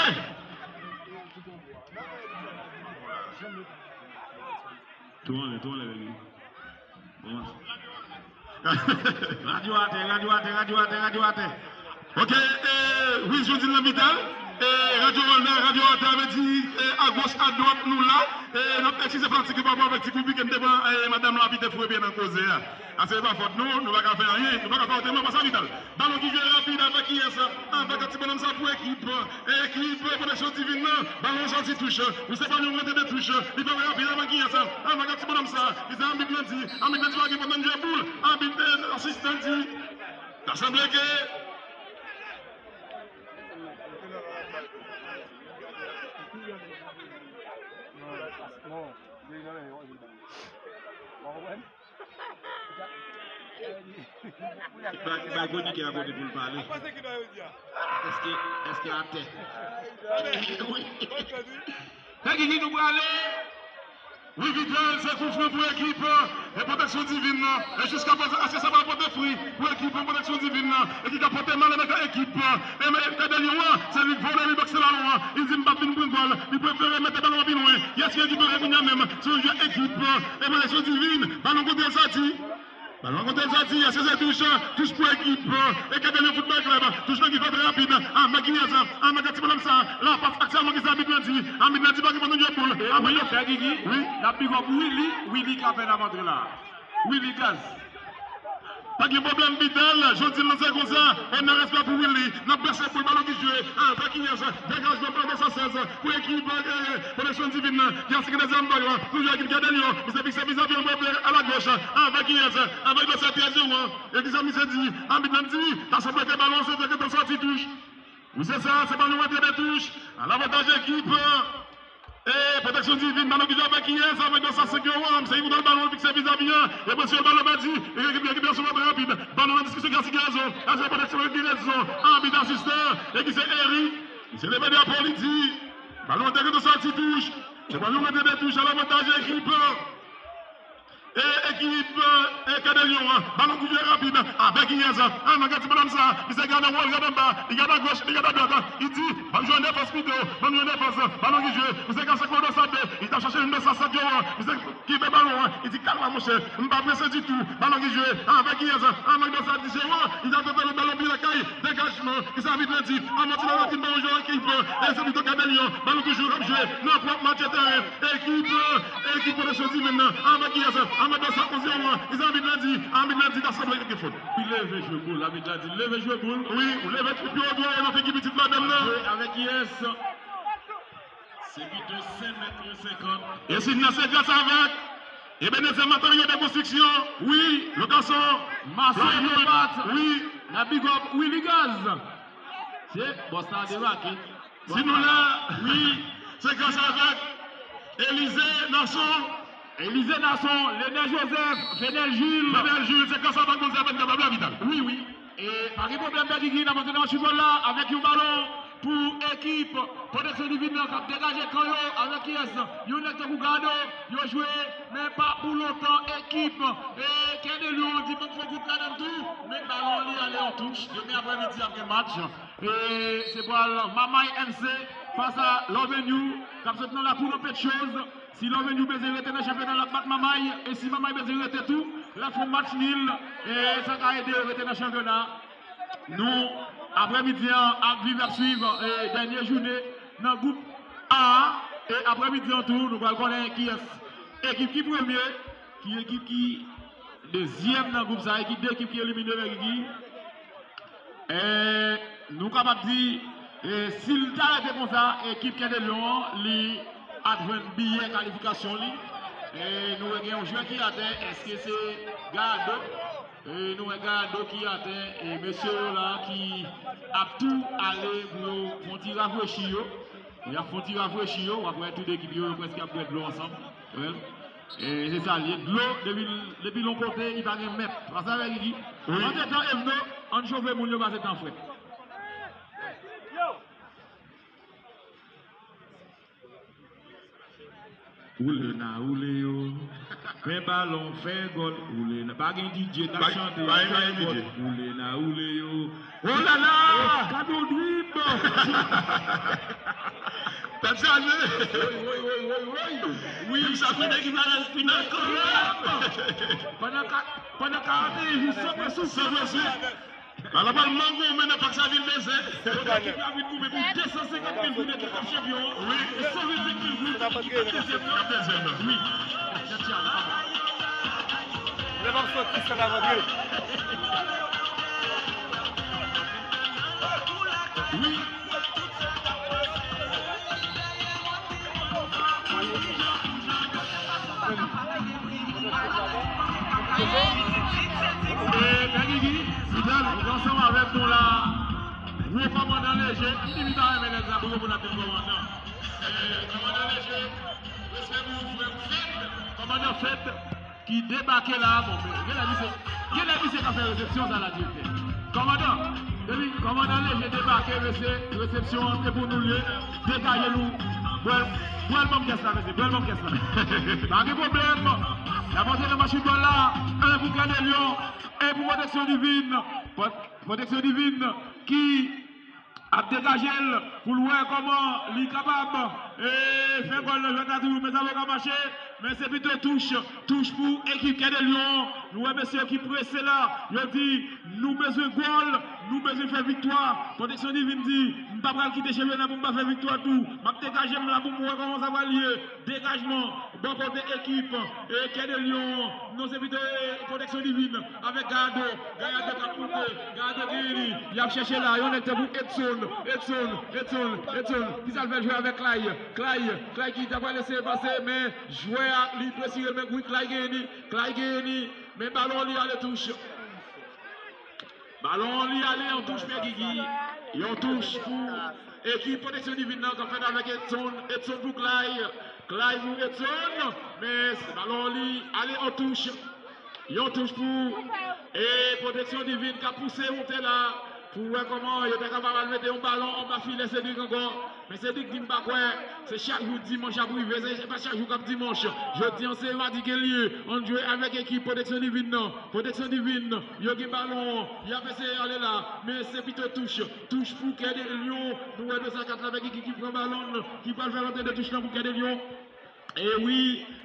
Tou anlè, tou anlè, baby. Radyo atè, radyo atè, radyo atè, radyo atè. Ok, e, wi, jodi nan mitan, e, radyo an la, radyo atè, vle di, e, agoch, adwat, nou la. E, n ap eskize fatig yo pa rapò avèk ti konplike n te pran, e, madanm lan ap pite fou epi nan koze a. Ase pa fòt nou, nou pa ka fè anyen, nou pa ka fè otrèman, pase a Vital. Balon ki jwe rapid avèk kiyès? Avèk ti bonòm sa pou ekip. Ekip Pwoteksyon Divin nan. Balon soti touch. Misye pa yon rete de touch. Li fè rapid avèk kiyès? Avèk ti bonòm sa. Misye anbit nan di. Anbit nan di pa gen pwoblèm jwe boul. Anbit, eh, asistan di. Ta sanble ke Bay konikè a kote pou l pale. Èske, èske atè? Wi. Nèg ki nou prale? Wi, Vital, se koufran pou ekip e Pwoteksyon Divin nan. E jiska prezan, èske sa va pote fri pou ekip Pwoteksyon Divin nan? E ki ka pote malè nan ekip e Kadè Lyon an? Se li k vole, li bòkse balon an. Li di, "M p ap vin pran gòl." Li prefere mete balon an pi lwen. Kiyès ki ekip kounye a menm? Se yon jwè ekip e Pwoteksyon Divin. Balon kote l soti? Balon kote l soti, èske se touch? Touch pou ekip e Kadè Lyon Football Club. Touch lan ki fèt rapid. Avèk kiyès? Avèk ti bonòm sa. La pas aktyèlman ki se abit lan di. Abit lan di pa gen pwoblèm jwe boul. Abit lan. Fè Gigi. Wi. N ap big up Willy. Willy k ap fè n ap antre la. Willy Gaz. Pa gen pwoblèm, Vital. Jodi l lan se konsa. E nan respè pou Willy. N ap brase boul, balon ki jwe. Avèk kiyès? Degajman pa de sa sèz. Pou ekip e Pwoteksyon Divin nan. Ki an sikinezyèm vag lan. Pou jwe ekip Kadè Lyon. Misye fikse vizavi an bò vè alagoch. Avèk kiyès? Avèk dosye trèz yo an. E kisa misye di? Abit lan di, ta sanble ke balon se te gentan soti touch. Wi, se sa, se balon rantre de touch. A lavantaj ekip e Pwoteksyon Divin, balon ki jwe avèk kiyès? Avèk dosye senk yo an. Misye ki kontwòl balon, li fikse vizavi an. E presyon balon pèdi. E ekip, ekip Lyon sou rantre rapid. Balon nan diskisyon ki a sikilasion. Èske Pwoteksyon ki rezon? Abit asiste. E ki se Eri. Misye leve drapo, li di, balon te gentan soti touch. Se balon rantre de touch a lavantaj ekip e ekip e Kadè Lyon an. Balon ki jwe rapid. Avèk kiyès? Ann gade ti bonòm sa. Misye gade anwo, li gade anba. Li gade agoch, li gade adwat. Li di, "Ban m jwe an defans pito. Ban m jwe an defans." Balon ki jwe. Misye kase kou dosye de. Li t ap chache youn dosye senk yo an. Misye kenbe balon an. Li di, "Kalma, monchè. M pa prese ditou." Balon ki jwe. Avèk kiyès? Avèk dosye di yo an. Li t ap tante lòt balon pi lakay. Degajman. Kisa abit lan di? Amòti nan latin ban yon jwè ekip e se pito Kadè Lyon. Balon toujou k ap jwe. Nan pwòp match teren. Ekip, ekip Pwoteksyon Divin nan. Avèk kiyès? Avèk dosye onz yo an. Kisa abit lan di? Abit lan di ta sanble ke fòt. Li leve jwe boul. Abit la di leve jwe boul. Wi, ou leve tout pye w dwat nan figi pitit madanm nan. Jwe avèk kiyès? Se pito senk mèt senkant. E si nan se gras avèk Ebenezer Matériaux de Construction. Wi, le garçon. Marcel Lobat. Wi. N ap big up Willy Gaz. Se bòs la debake. Si nou la, wi, se gras avèk Elize Nason. Elize Nason, Lenè Joseph, Fenel Jules. Fenel Jules, se gras avèk Bondye avèk kapab la Vital. Wi, wi. E pa gen pwoblèm, Pè Gigi, n ap antre nan match foutbòl la avèk yon balon pou ekip Pwoteksyon Divin nan k ap degaje kan yo avèk kiyès? Yon nèg tankou Gado, yo jwe, men pa pou lontan. Ekip e Kadè Lyon di, "Ban m fè yon kout ladann tou." Men balon an li ale an touch. Demen aprèmidi ap gen match. E se pral Mamay F C fas a Love and You k ap sot nan lakou nan Petchoz. Si Love and You bezwen rete nan chanpyona, l ap bat Mamay. E si Mamay bezwen rete tou, l ap fè yon match nil. E sa ka ede yo rete nan chanpyona. Nou, aprèmidi an ap viv, ap swiv e dènye jounen nan gwoup A a. E aprèmidi an tou, nou pral konnen kiyès ekip ki premye, ki ekip ki dezyèm nan gwoup sa, e ki de ekip ki elimine, Pè Gigi. E nou kapab di, e si l ta rete konsa, ekip Kadè Lyon an, li Ap jwenn biyè kalifikasyon li. E nou wè gen yon jwè ki atè, èske se Gallardo? E nou wè Gallardo ki atè, e mesye yo la ki ap tou ale pou yo fè yon ti rafrechi yo. Y ap fè yon ti rafrechi yo, w ap wè tout ekip yo, yo prèske ap bwè dlo ansanm. Wè. E se sa l ye. Dlo, depi, depi l yon kote, li pa gen mèt. Pa sa vre, Gigi? Wi. Antretan, Evno, ann chofe moun yo pase tan frèt. Woule n a woule yo. Fè balon, fè gòl. Woule n a, pa gen D J, n ap chante. Pa gen D J. Woule n a woule yo. Oh la la! Kado drib! Tèt chaje! Woy, woy, woy, woy, woy! Wi, sa fè nèg ki pa nan final kanmenm! Pandan ka-, pandan karannteyen jou san pran souf. San pran souf. Ala bal mango, men nan Pak Savil Dezè. Kote ekip la vin goumen pou de san senkant mil goud, ekip ap chanpyon an. Wi. E san vennsenk mil goud, ekip ap dezyèm nan. Ap dezyèm nan. Wi. Lè m ap sòti, sa n ap antre. Wi. E, Pè Gigi, Vidal, ou ansanm avèk nou la. Gwo kòmandan Leje, m di m pa renmen nèg sa, pou yo moun ap di m kòmandan. E, kòmandan Leje, respè pou ou, frè m, Fed, kòmandan Fed. Ki debake la, bon, men, genlè misye, genlè misye ka fè resepsyon sa la, direktè. Kòmandan, depi kòmandan Leje debake, mesye, resepsyon an se pou nou l ye, degaje nou. Bwè l, bwè l ban m kès la, mesye, bwè l ban m kès la. Pa gen pwoblèm. N ap antre nan match foutbòl la, en pou Kè de Lyon, en pou Pwoteksyon Divin. Pwot-, Pwoteksyon Divin ki ap degaje l pou l wè kòman li kapab, e, fè gòl nan jwèt la toujou, men sa poko mache, men se pito touch, touch pou ekip Kè de Lyon. Nou wè mesye yo ki prese la, yo di, nou bezwen gòl, nou bezwen fè viktwa. Pwoteksyon Divin di, m pa pral kite chanpyona pou m pa fè viktwa tou. M ap degaje m la pou m wè kòman sa pral ye. Degajman, bò kote ekip, e, Kè de Lyon. Non, se pito, e, Pwoteksyon Divin avèk Gallardo. Gallardo k ap monte. Gallardo genyen li. Y ap chèche la. Yon nèg tankou Edson. Edson. Edson. Edson. Ki sa l fè l jwe avèk Clay? Clay. Clay ki ta pral eseye pase, men jwè a, li presire, men wi, Clay genyen li. Clay genyen li. Men balon li ale touch. Balon li ale an touch, Pè Gigi. Yon touch pou ekip Pwoteksyon Divin nan k ap fèt avèk Edson. Edson pou Clay. Clay pou Edson. Men balon li ale an touch. Yon touch pou, e, Pwoteksyon Divin k ap pouse monte la pou wè kòman yo ta kapab al mete yon balon anba filè Cedric ankò. Men Cedric di m pa kwè, se chak jou dimanch ap rive, se pa chak jou k ap dimanch. Jodi an se madi ke l ye, ann jwe avèk ekip Pwoteksyon Divin nan. Pwoteksyon Divin, yo gen balon an, y ap eseye ale la, men se pito touch. Touch pou Kè de Lyon, nou wè de sa kat la avèk ekip ki pran balon, ki pral fè rantre de touch lan pou Kè de Lyon. E wi,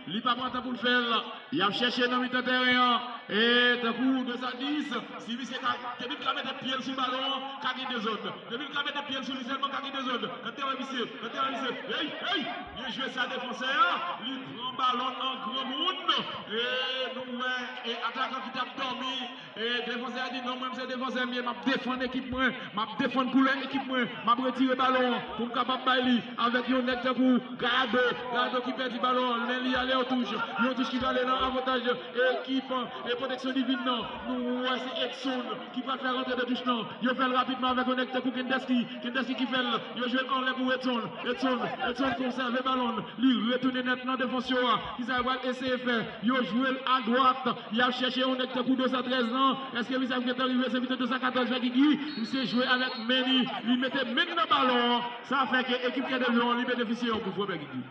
li pa pran tan pou l fè l. Y ap chèche nan mitan teren an. E tankou de sa dis, si misye ka, depi l ka mete pye l sou balon an, ka gen dezòd. Depi l ka mete pye l sou li sèlman, ka gen dezòd. Gade wè misye, gade wè misye. Hey, hey! Byen jwe sa defansè a. Li pran balon an granmoun. E nou wè, e atakan ki t ap dòmi. E defansè a di, "Non, mwen, se defansè m ye, m ap defann ekip mwen, m ap defann koulè ekip mwen, m ap retire balon an pou m kapab bay li avèk yon nèg tankou Gallardo." Gallardo ki pèdi balon an, men li ale an touch. Yon touch ki prale nan avantaj ekip, e, Pwoteksyon Divin nan. Nou wè se Edson ki pral fè rantre de touch lan. Yo fè l rapidman avèk yon nèg tankou Kendeski. Kendeski ki fè l. Yo jwe l anlè pou Edson. Edson, Edson konsève balon. Li retounen nèt nan defans yo a. Kisa yo pral eseye fè? Yo jwe l adwat. Y ap chèche yon nèg tankou de sa trèz lan. Èske misye ap gentan rive? Se pito de sa katòz fè Gigi. Misye jwe avèk men li. Li mete men nan balon an. Sa fè ke ekip Kè de Lyon li benefisye yon koufran, fè Gigi.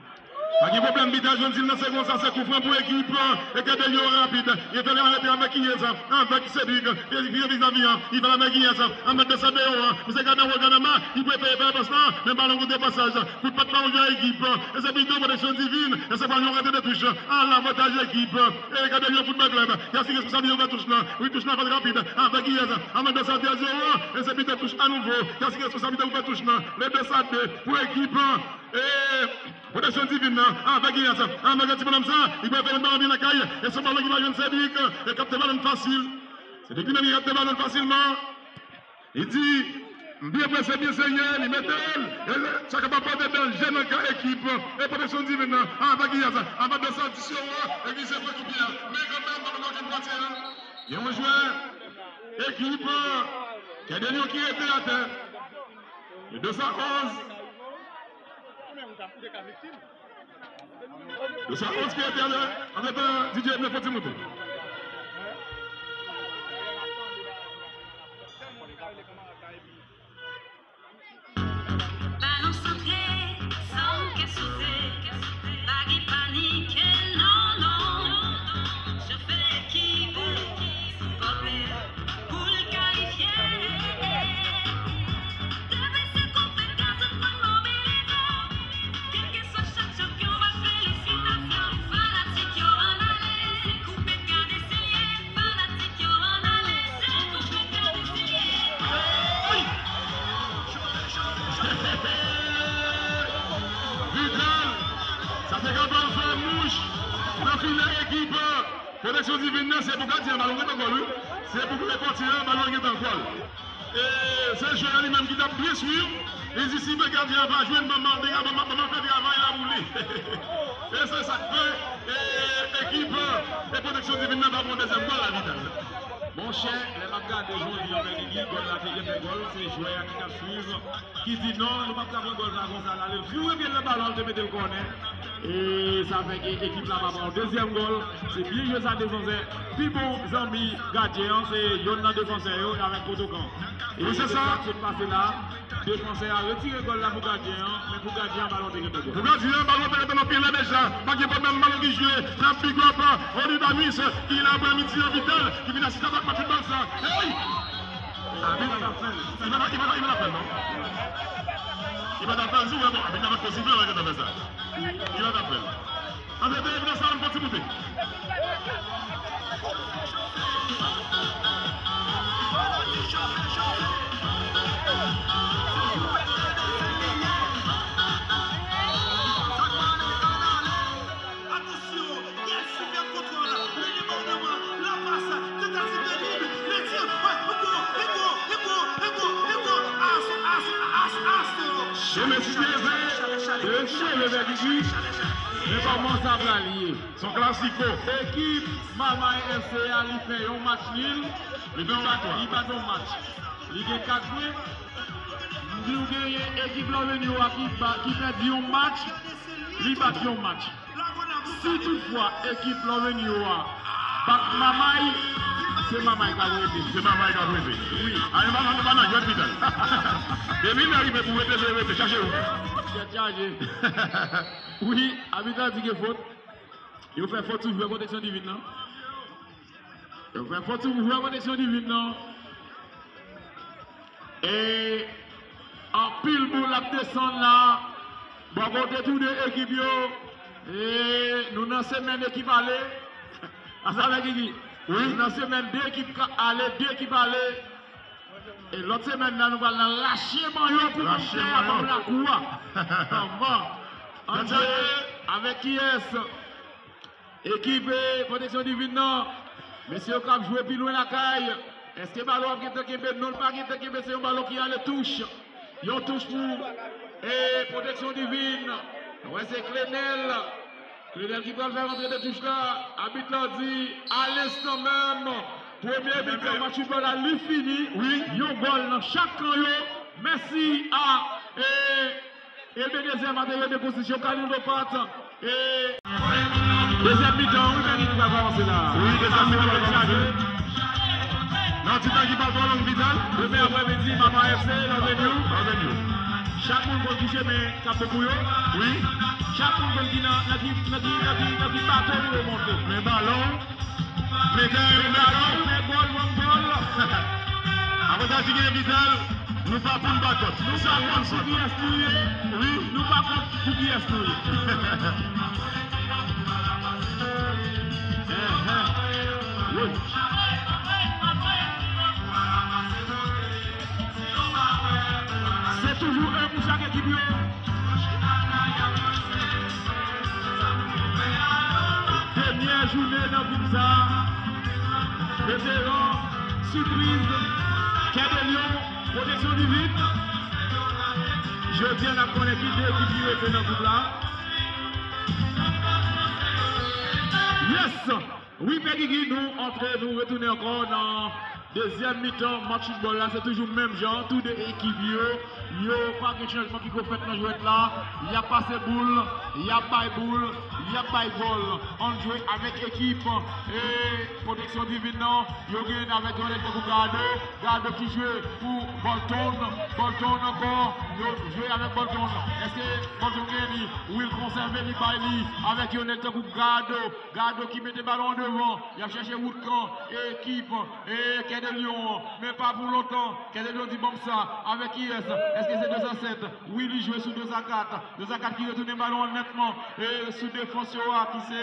Pa gen pwoblèm, Bita jwenn di l nan se konsa, se koufran pou ekip, e, Kè de Lyon rapid. Li fè l arete avèk kiyès? Avèk Cedric. Li vire vizavi an. Li fè l avèk kiyès? Avèk de sa deyò an. Misye gade anwo, gade anba. Li prepare fè pas lan. Men balon kote pasaj. Kout pat pa yon jwè ekip. E se pito Pwoteksyon Divin. E se pa yon rate de touch. An avantaj ekip. E Kè de Lyon Football Club. Y a si responsab yo fè touch lan. Wi, touch lan fèt rapid. Avèk kiyès? Avèk de sa de zewo. E se pito touch anouvo. Y a si responsab yo fè touch lan. Le de sa de pou ekip. E Pwoteksyon Divin nan. Avèk kiyès? Avèk ti bonòm sa. Li pral fè yon balon byen lakay. E se balon ki va jwenn Cedric. E kapte balon fasil. Se depi nan li kapte balon fasilman. Li di, Byen prese, byen serye, li mete l. E sa kapab pote danje nan kan ekip e Pwoteksyon Divin nan. Avèk Iyaz, avèk de santisyon an, e ki se fè koupi a. Men kanmenm, pa okenn pati a. Gen yon jwè ekip Kè de Lyon ki rete atè. De san onz. De san onz ki rete atè. Antretan, D J Edmond fè ti moute. Balon santre, san kè sote, pa gen panike, non, non. Chofè ki vle sipòte pou l kalifye. Depi se koupe gaz, tout moun mobilize. Kèlkeswa chak chanpyon, ba felisitasyon. Fanatik yo ann ale, se koupe gade se l ye. Fanatik yo ann ale, se koupe gade se l ye. Vital, sa te kapab fè mouch nan filè ekip Pwoteksyon Divin nan. Se pou gadyen an, balon gentan gòl, wi. Se pou rekòti an, balon gentan gòl. E se jwè a li menm ki t ap byen swiv. Li di, "Si gadyen an pa jwenn, ban m, ban m, ban m, ban m fè travay la pou li." E se sa k fè, e, ekip, e, Pwoteksyon Divin nan pa pran dezyèm gòl la, Vital. Monchè, lè m ap gade jodi an, men Gigi, gòl la te gentan gòl, se jwè a ki t ap swiv, ki di, "Non, nou p ap ka pran gòl sa konsa la." Lè l fin wete l nan balon, l te mete l kònè. E sa fè ke ekip la pa pran yon dezyèm gòl. Se byen jwe sa defansè. Pi bon zanmi gadyen an, se yonn nan defansè yo, avèk Kotokan. E se sa k sot pase la. Defansè a retire gòl la pou gadyen an, men pou gadyen an, balon te rete gòl. Pou gadyen an, balon te rete nan pye l la deja. Pa gen pwoblèm, balon ki jwe. N ap big up Olidamis, ki la aprè midi an, Vital, ki vin asiste avèk match foutbòl sa. Hey! Abit la fè l. Li pa, li pa, li pa fè l, non. Li pa ta fè l, si w wè, bon, abit la pa fè l, si w wè, li pa ta fè sa. Li pa ta fè l. Antre de, vin sa, ann fè ti moute. Atansyon, Yès, sou pèt kontwòl, le debòdman, la pas, tantativ de drib, le tir, wè, Hugo, Hugo, Hugo, Hugo, Hugo, as, as, as, as. Chemen Site Vè, e cheve vè Gigi. Men kòman sa pral ye? Se yon klasiko. Ekip Mamay F C a, li fè yon match nil. Li fè yon match, li bat yon match. Li gen kat pwen. M di w genyen ekip Lòvenyo a ki ba, ki pèdi yon match, li bat yon match. Si toutfwa ekip Lòvenyo a bat Mamay, se Mamay k ap rete. Se Mamay k ap rete. Wi. A, nou pa, nou pa nan jwèt, Vital. Depi lè rive pou rete, se rete. Chache ou. Tèt chaje. Wi, abit la di gen fot. Yo fè fot sou jwè Pwoteksyon Divin nan. Yo fè fot sou jwè Pwoteksyon Divin nan. E anpil boul ap desann la. Bò kote tou de ekip yo. E nou nan semèn ekip ale. Asa vè Gigi. Wi. Nou nan semèn de ekip ka-, ale, de ekip ale. E lòt semèn nan, nou pral nan rache mayo pou kòmantè a, ban m lakou a. Kòman? Ann jwe avèk kiyès? Ekip, eh, Pwoteksyon Divin nan. Mesye yo k ap jwe pi lwen lakay. Èske balon ap gentan kenbe? Non, l pa gentan kenbe. Se yon balon ki ale touch. Yon touch pou, eh, Pwoteksyon Divin. Wè, se Clenel. Clenel ki pral fè rantre de touch la. Abit la di, a lenstan menm, premye mitan match foutbòl la, li fini. Wi. Yon gòl nan chak kan yo. Mèsi a, eh, Ebenezer Matériel de Construction, Khalil Dopat. E dezyèm mitan, wi, men li pral kòmanse la. Wi, dezyèm mitan pral kòmanse. Nan ti tan ki pa twò long, Vital. Demen aprèmidi, Mama F C, Love and You. Love and You. Chak moun konn ki chemen k ap bon pou yo. Wi. Chak moun konn ki nan, nan ki, nan ki, nan ki, nan ki bato pou yo monte. Men balon. Men dèyè yo, men dèyè yo. Fè gòl, ban m gòl. Avantaj ki gen Vital, nou pa konn ba kòt. Nou pa konn sou kiyès nou ye. Wi. Nou pa konn sou kiyès nou ye. Enhen. Wi. Se toujou en pou chak ekip yo. Dènyè jounen nan gwoup sa a. Veteran, sipriz, Kè de Lyon. Pwoteksyon Divin. Jodi a, n ap konnen ki de ekip ki rete nan gwoup la. Yes! Wi, Pè Gigi, nou antre, nou retounen ankò nan dezyèm mitan match foutbòl la. Se toujou menm jan, tou de ekip yo, yo pa gen chanjman ki ko fèt nan jwèt la. Y ap pase boul, y ap bay boul, y ap bay gòl. Ann jwe avèk ekip e Pwoteksyon Divin nan. Yo gen avèk yo nèg tankou Gado. Gado ki jwe pou Bolton. Bolton ankò. Yo jwe avèk Bolton. Èske Bolton gen li? Wi, l konsève li, bay li avèk yo nèg tankou Gado. Gado ki mete balon an devan. Y ap chèche wout kan ekip e Kè de Lyon an. Men pa pou lontan. Kè de Lyon di, "Ban m sa." Avèk kiyès? Èske se de sa sèt? Wi, li jwe sou de sa kat. De sa kat ki retounen balon an nètman e sou defans yo a ki se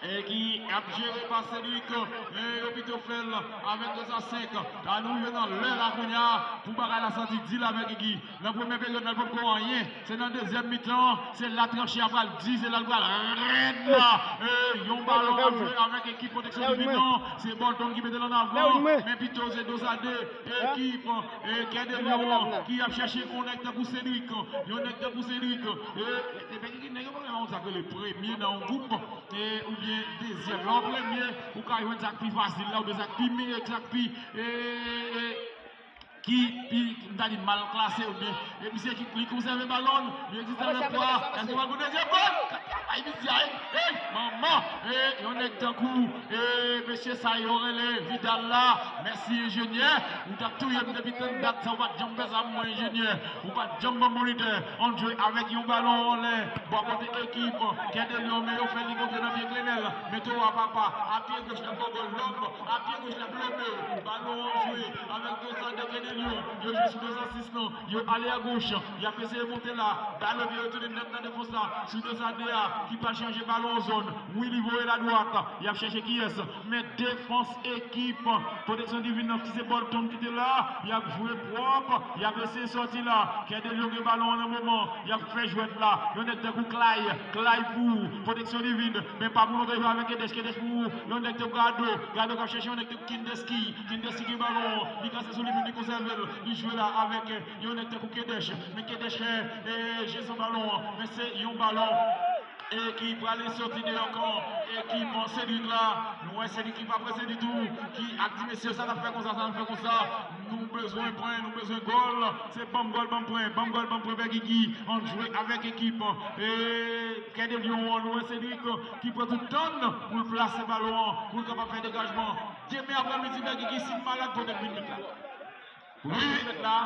e ki ap jere pa Cédric, e yo pito fè l avèk de sa senk. La nou rive nan lè la kounye a pou bagay la santi di l avèk Gigi. Nan premyè peryòd la, l potko anyen. Se nan dezyèm mitan, se la tranche a pral di, se la l pral rèd la. E yon balon ap jwe avèk ekip Pwoteksyon Divin nan. Se Bolton ki mete l an avan, men pito se de sa de ekip e Kè de Lyon an ki ap chèche yon nèg tankou Cédric. Yon nèg tankou Cédric. E, e, e, nèg yo pa gen yon sa k rele premye nan yon gwoup. E, oubyen dezyèm. Lè w premye, ou ka jwenn sa k pi fasil la, oubyen sa k pi meyè, sa k pi, e, e, ki pi, m ta di, mal klase, oubyen, e misye ki, li konsève balon, li egziste nan pwa, èske w al pou dezyèm gòl? Ay, misye, ay, ey, manman, e, yon nèg tankou, e, mesye sa yo rele Vidal la, mèsi enjenyè, ou t ap touye m depi tann dat sa, ou pa t janm fè sa pou mwen, enjenyè. Ou pa t janm ban m monitè. Ann jwe avèk yon balon anlè. Bò kote ekip Kè de Lyon, men yo fè li monte nan pye Klenèl. Men Towa papa, a pye goch l ap gògòl lòb, a pye goch l ap lobe. Balon an jwe avèk Dozade, Kè de Lyon. Yo jwe sou Dozade sis lan. Yo ale agoch. Y ap eseye monte la. Balon vire retounen nèt nan defans la. Sou Dozade a, ki pral chanje balon an zòn. Wi, li voye l adwat. Y ap chèche kiyès? Men defans ekip Pwoteksyon Divin nan ki se Bolton ki te la. Y ap jwe pwòp. Y ap eseye sòti la. Kè de Lyon gen balon an nan moman. Y ap fè jwèt la. Yon nèg tankou Clay. Clay pou Pwoteksyon Divin. Men pa pou lontan, jwe avèk Kedesh. Kedesh pou yon nèg tankou Gado. Gado k ap chèche yon nèg tankou Kindeski. Kindeski gen balon an. Li kase sou li menm, li konsève l. Li jwe la avèk yon nèg tankou Kedesh. Men Kedesh fè, e, je san balon an. Men se yon balon e ki prale soti deyò kan ekip Cédric la. Nou wè Cédric ki pa prese ditou, ki ap di mesye sa n ap fè konsa, sa n ap fè konsa. Nou bezwen pwen, nou bezwen gòl. Se ban m gòl, ban m pwen, ban m gòl, ban m pwen, Pè Gigi. Ann jwe avèk ekip e Kè de Lyon an. Nou wè Cédric ki pran tout tan n pou l plase balon an, pou l kapab fè degajman. Demen aprèmidi, Pè Gigi, si m malad, pote m vin met la. Wi, mèt la.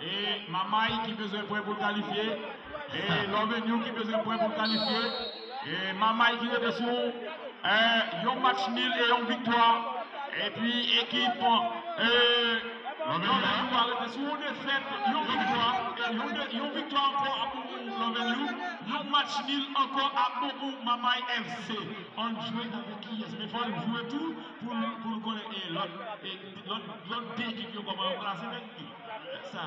E Mamay ki bezwen pwen pou l kalifye. E Love and You ki bezwen pwen pou l kalifye. E Mamay ki rete sou, e, yon match nil e yon viktwa. Epi ekip, e, Love and You a rete sou yon defèt, yon viktwa. E yon de, yon viktwa ankò ap bon pou Love and You. Yon match nil ankò ap bon pou Mamay F C. Ann jwe avèk kiyès? Men fò n jwe tou pou n, pou n konnen, e, lòt, e, lòt, lòt de ekip yo kòman yo klase, men sa.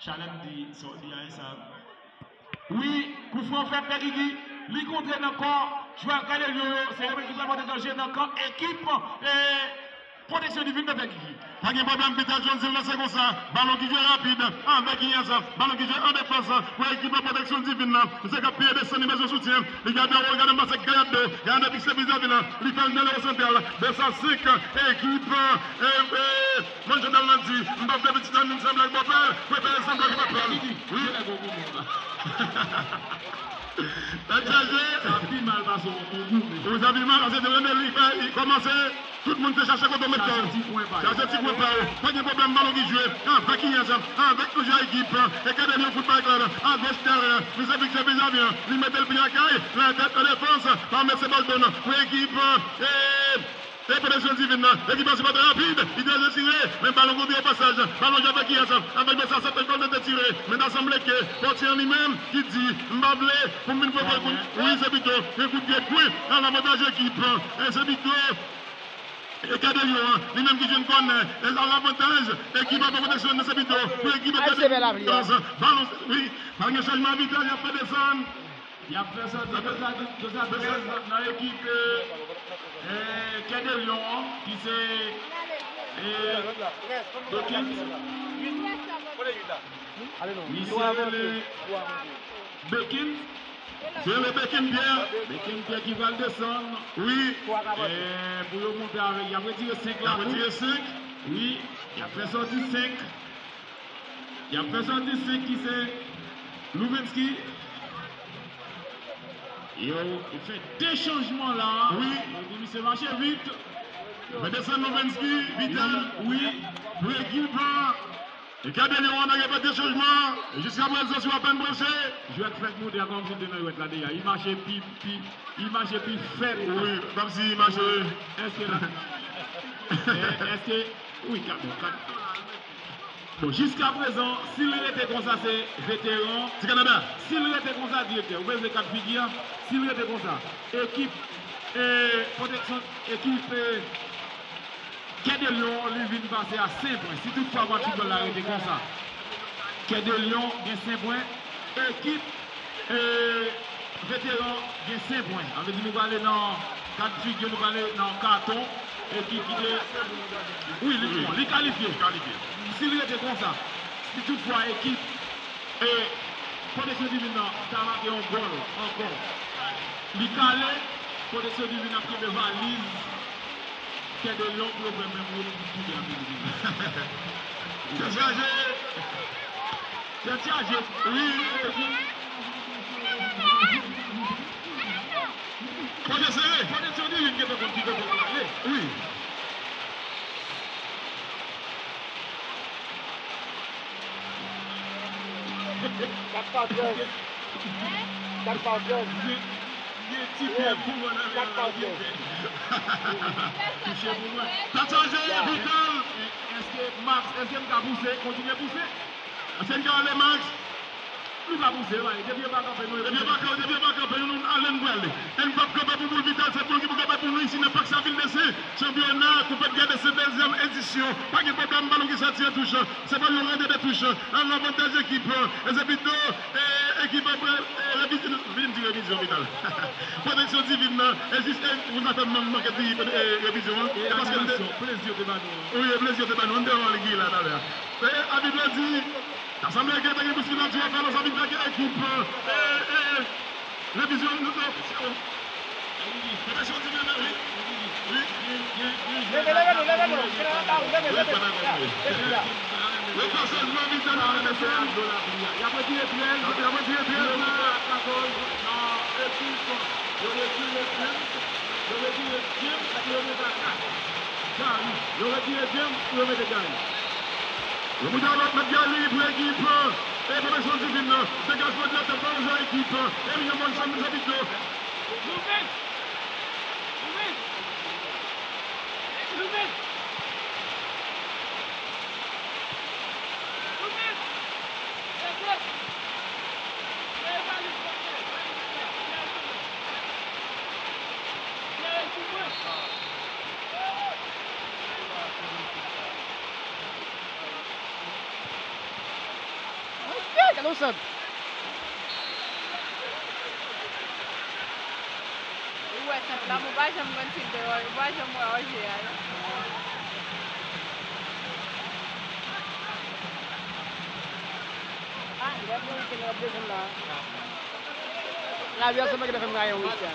Chalè m di, sa w di a, e sa. Wi, koufran fèt, Pè Gigi. Li kontre nan kò jwè Kè de Lyon yo. Se yo menm ki pral pote danje nan kan ekip, e, Pwoteksyon Divin nan, Pè Gigi. Pa gen pwoblèm, Peter Johnson lanse konsa. Balon ki jwe rapid avèk Inyas. Balon ki jwe an defans pou ekip Pwoteksyon Divin nan. Misye k ap peye desann, li bezwen soutyen. Li gade wò, li gade pase Gayado. Gayado ki se Bizavil. Li fè l nan lewo santral. De sa senk, ekip, e, e, Manje dal nan di, m pa vle pitit la vin sanble ak bòpè, prefere sanble ak papa l. Wi. Tèt chaje. Sa pi mal pase yon, yon goumen. Wi, sa pi mal pase te rele li fè, li kòmanse. Tout moun te chache kote w met kò w. Chache ti kwen pa yo. Pa gen pwoblèm, balon ki jwe. Avèk Inyas, avèk plizyè ekip. E Kè de Lyon fout pa eklè. Agoch tèren. Misye fikse Bizavil. Li mete l pye lakay. La tèt an defans. Pa met se bòl bon. Pou ekip. E E Pwoteksyon Divin nan, ekip la se pa trè rapid, li te retire, men balon kontre o pasaj, balon jwe avèk Inyas, avèk Besa, sa te gòl te tire, men ta sanble ke pòtye an li menm ki di, m pa vle pou m vin pran gòl pou wi, se pito, men kout pye pwen, an avantaj ekip, e se pito, e Kè de Lyon an, li menm ki jwenn kònè, e an avantaj, ekip a Pwoteksyon nan se pito, pou ekip a Kè de Lyon, balon, wi, pa gen chanjman abitraj, y ap fè desann. Y ap fè sòti Dozade, Dozade trèz nan ekip, e, e, Kè de Lyon an, ki se Bekins. Misye rele Bekins. Se rele Bekins Pierre. Bekins Pierre ki pral desann. Wi. E pou yo monte avèk, y ap retire senk la. Y ap retire senk. Wi. Y ap fè sòti senk. Y ap fè sòti senk ki se Louvensky. Yo fè de chanjman la. Wi. Yo di misye mache vit. Yo fè desann Louvensky, Vital. Wi. Pou ekip, e Cadet Lion an gen fè de chanjman. Jiskaprezan, si w apèn branche. Jwèt fèk monte a kòmsi l te nan jwèt la deja. Li mache pi, pi, li mache pi fèt. Wi, kòmsi li mache. Èske la? Èske, wi, ka, bon, ka. Bon, jiskaprezan, si l rete konsa, se veteran. Ti Kanada. Si l rete konsa, direktè, ou bezwen kad figi a. Si l rete konsa, ekip, e, pwoteksyon, ekip, e, Cadet Lion, li vin pase a senk pwen. Si toutfwa match foutbòl la rete konsa, Cadet Lion gen senk pwen. Ekip E, veteran gen senk pwen. Sa vle di nou prale nan kad figi, nou prale nan katon. Ekip ki te. Wi, li bon, li kalifye. Si l rete konsa, si toutfwa ekip, e, Pwoteksyon Divin nan ta make yon gòl ankò, li kale, Pwoteksyon Divin ap kenbe valiz Cadet Lion pou yo fè menm wout pou tounen an Filipin. Tèt chaje! Tèt chaje. Wi. Kote sere. Kote sere, li gentan konn ki kote pou l ale. Wi. Kat pa trèz. Kat pa trèz. Kat pa trèz. Touche pou mwen. Tèt chaje, Vital. Èske Max, èske m ka pouse? Kontinye pouse? Èske m ka ale, Max? Nou ka pouse, wi. Depi yo pa kanpe nou, depi yo pa kanpe, depi yo pa kanpe nou, nou ale, nou prale. E n p ap kanpe pou boul Vital, se boul ki pou kanpe pou nou isi nan Pak Savil de Sen. Chanpyona Koup Edgar de Sen, dezyèm edisyon. Pa gen pwoblèm, balon ki sòti an touch. Se pa yon rande de touch. An avantaj ekip, e se pito, e, ekip, e, revizyon, vin di revizyon, Vital. Pwoteksyon Divin nan, e jis, e, nou pa fè manke di, e, revizyon an. E paske plezi yo te ba nou an. Wi, e plezi yo te ba nou an. Devan li ki la talè. E, abit la di, ta sanble ke te gen boskiladj yo fè, sa vin fè ke ekip, e, e, revizyon, nou te, Leve, leve nou, leve nou. Leve, leve nou. Leve, leve nou. Leve, leve nou. Leve, leve nou. Y ap retire trèz. Y ap retire trèz. Yo retire trèz. Yo retire James epi yo mete a kat. Gary. Yo retire James pou yo mete Gary. Yo moute a lòt met Gary pou ekip, e, Pwoteksyon Divin nan. Degajman de la tèt pa yon ekip, e, William Monson, se pito. Gade yon sant. Ou wè sant la, mwen pa janm konn si l te wè, mwen pa janm wè Roger a, non. Ah, lè pou weekend ap desann la. Lavi a se pa ki te fè m rayi yon isi a.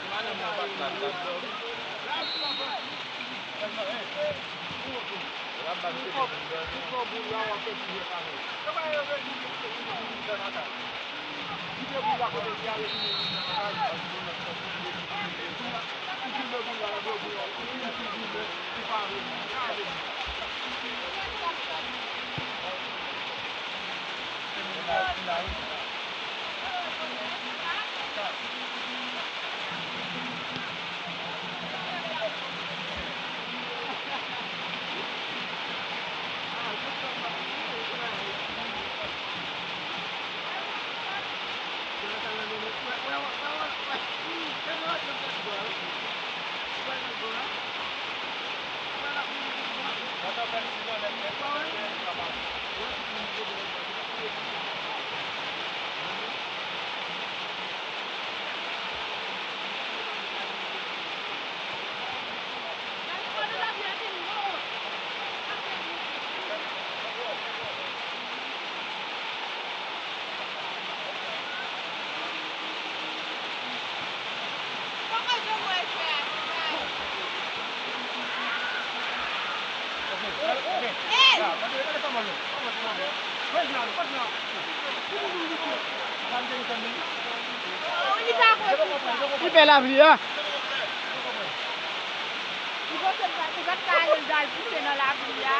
Li bèl lavi a. Li panse l pa, li pa t ka ale l al pouse nan lapli a.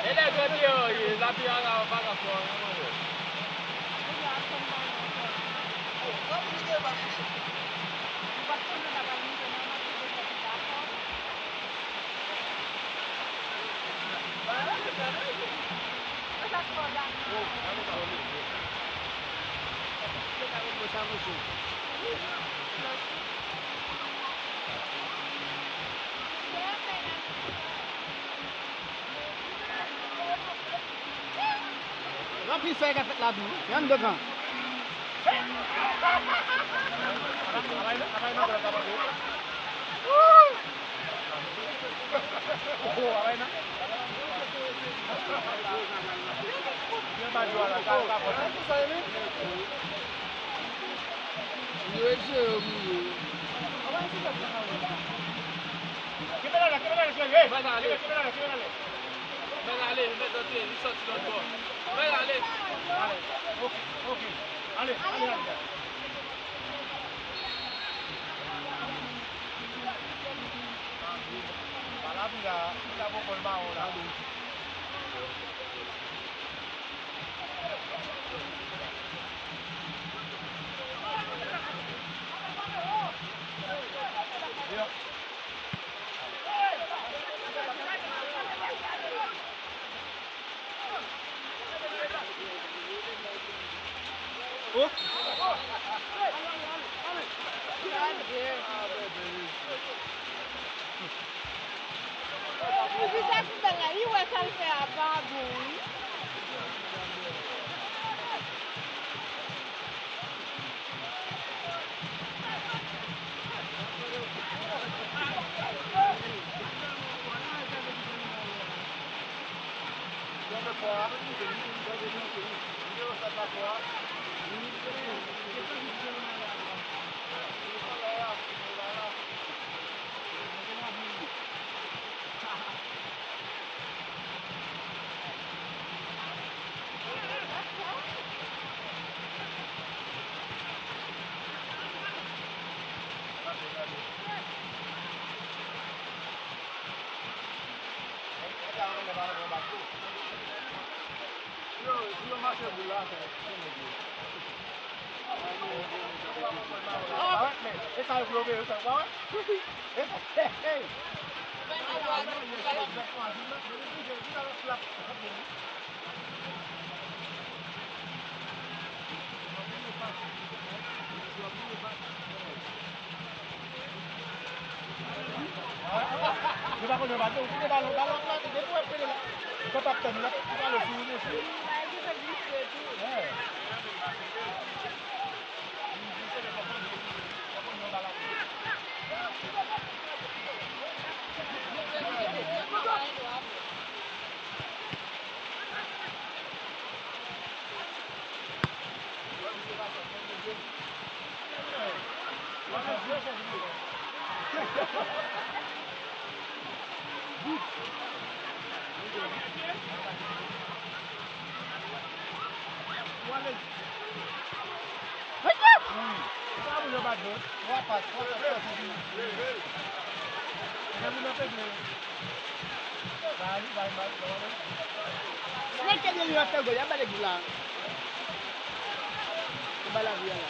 E nèg yo deyò ye, lapli a la, pa ka fè anyen, mwen. Anpil sa ki ka fèt la tou wi. Gen anndan kan. Kenbe la, kenbe la, kenbe la. Fè l ale. Fè l ale, fè l antre, li sòti lòt bò. Fè l ale. Ale. Ok, ok. Ale, ale, ale. Pa lapli la, li ta poko l mawon la. Epi sa poubèl la, li wè sa l fè a pa bon wi. Yo pa konnen yo pa di, ou kite balon, balon ap mate, depi w ap pede la. Yo p ap tann, yo ap pale sou ou mesye. Rete de li ap fè gòl, y ap ba nèg la. Yo ba lavi a la.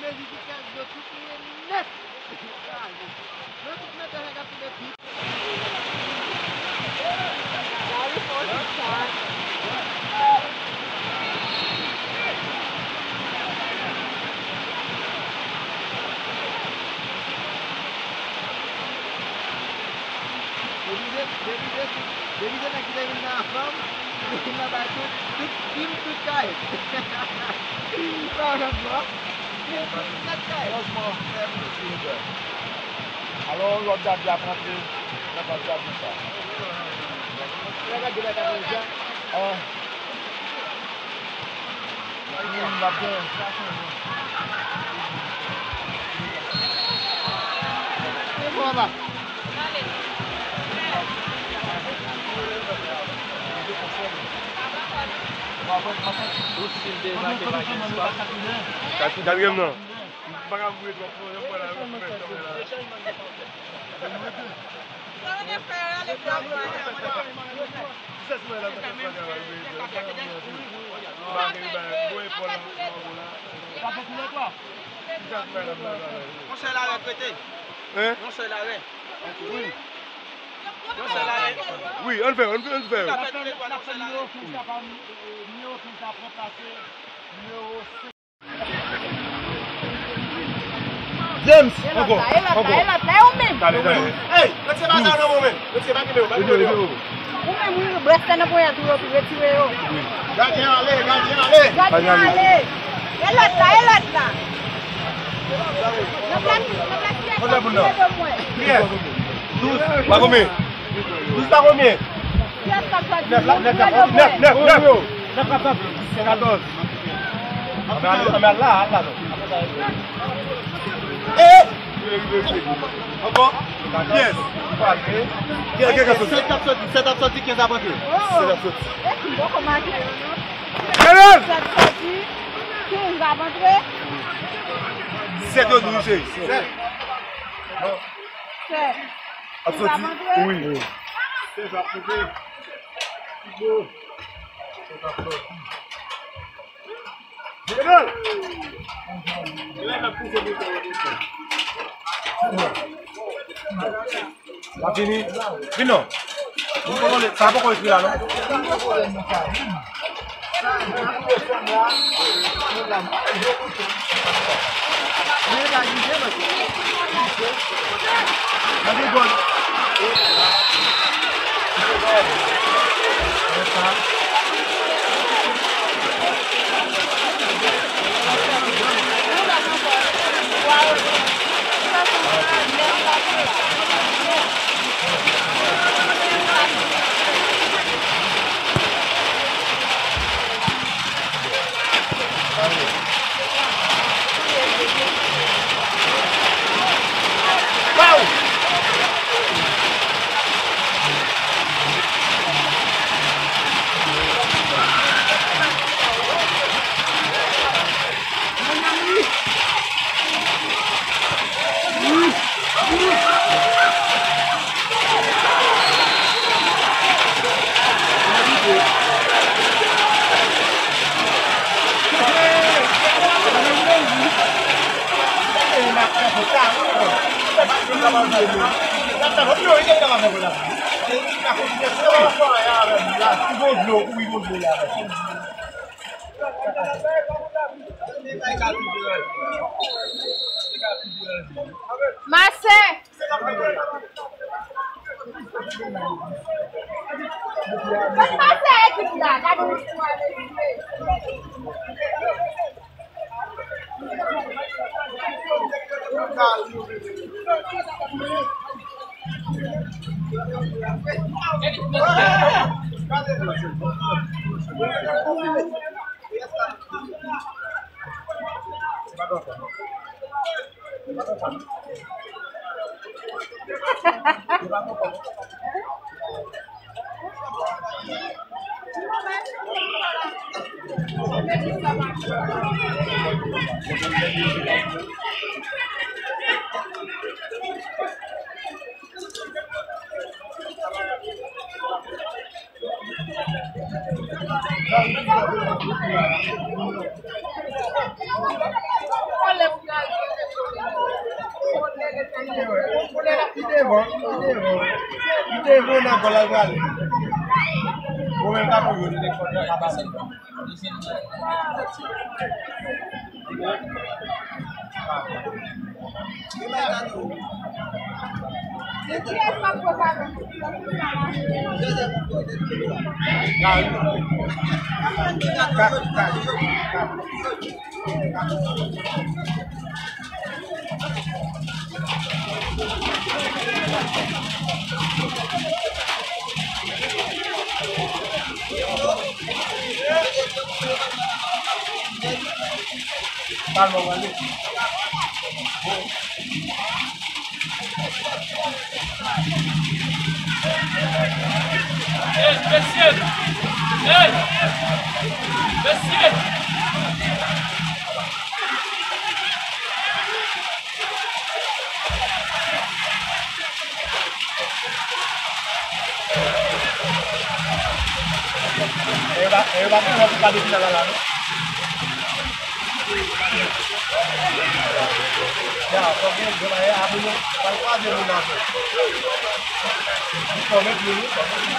Mezi ki kèk yo tout ye nèt. Yo tout mete nèg ap toude pi. Depi se, depi se, depi se nèg ki te vin nan fanm, ki te vin nan bay tout, tout fim, tout kay. Sa w nan dwa? Fim, tout kay. Franchman, alò, lòt Gaby ap rantre, nan pa Gaby sa. Lè Gaby la ka fè sa. Ah. Katriyèm nan. Monchè, larè prete. Hein? Monchè, larè. Wi. Monchè, larè. Wi, ann fè, ann fè, ann fè. Monchè, larè. James, ankò, ankò. Talè, talè. Ey, retire bagay nan men w, men. Retire bagay nan men w, bagay nan men w. Ou menm, wi, brèsle nan ponyèt ou yo tou, retire yo. Gadyen ale, gadyen ale. Gadyen ale. E lòt la, e lòt la. Nan plas, nan plas, kiyès k ap touye pou mwen? Kiyès? Douz. Pa konbyen? Douz pa konbyen? Kiyès k ap touye? Nèf la, nèf, nèf, nèf, nèf. Nèf k ap touye. Katòz. Ann al la, al la non. E! Ankò? Yes. Sèt ap soti, sèt ap soti, kenz ap antre. Sèt ap soti. Kenz! Sèt soti, kenz ap antre. Sèt yo dou cheri. Sèt. Sèt. Ap soti. Wi. Sèt ap antre. La fini. Vin non. Sa poko ekri la non. Masen! Sa k pase ekip la? Gade yon istwa mesye. Li devan, li devan. Li devan nan gòl la, l prale. Ou menm ka kouri, ou te kontan ka pase. Hey, mesye! Hey! Mesye! E yo pa, e yo pa gen lòt kade final la, non? Ya, fòk gen gwo bagay, apre nou pral kwaze moun ankò. Li fòme pye, wi, fòme pye.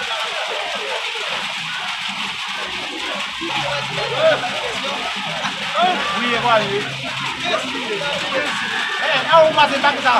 Wi, e vwa, wi. Eh, a ou pase bak sa.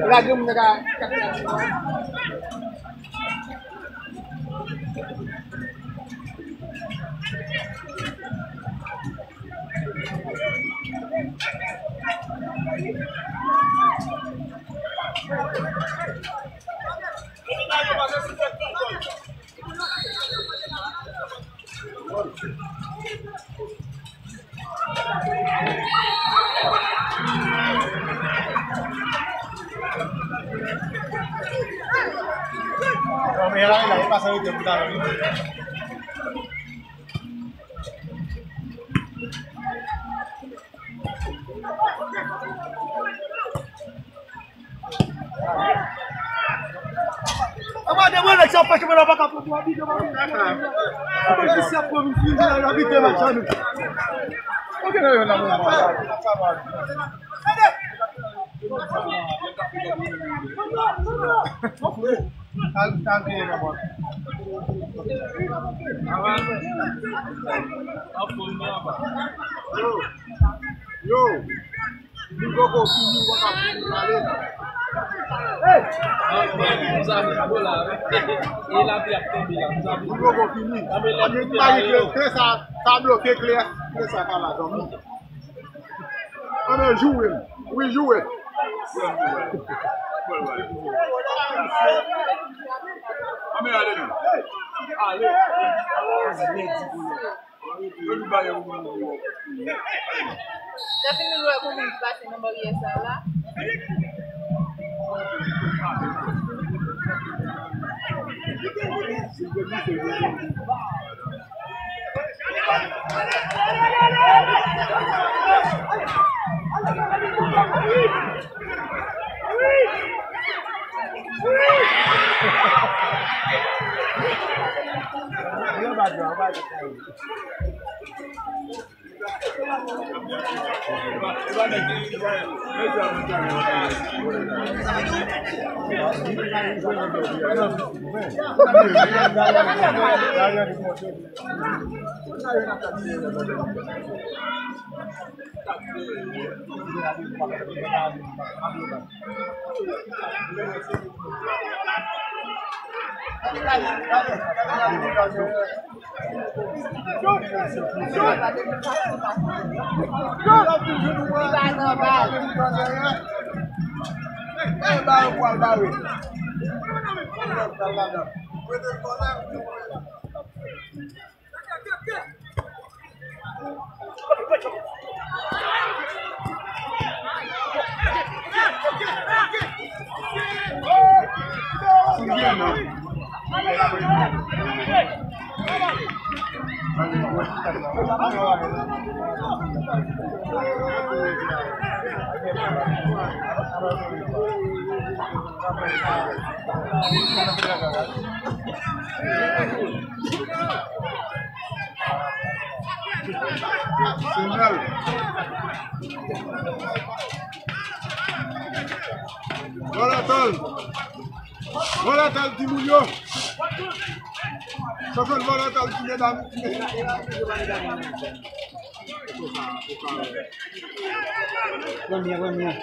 Lage moun nan ka. Anba de mwen, nèg sa pèche mwen la pa ka pran pou abite, mwen. Mwen di se pran pou abite, mwen. Yo, yo. Nou poko fini, nou poko fini pale. Hey! Nou poko fini. Anben, anben, kle sa, sa bloke kle, kle sa pa la, zanmi. Anben, joure l. Wi, joure. Anben, ale non. Ale. Yo di bagay ou konn di yo. Depi nou wè gon moun ki pase nan baryè sa la. Senal. Vòlò tòl. Vòlò tòl timoun yo. Chofè vòlò tòl ti medam. Pran byen, pran byen.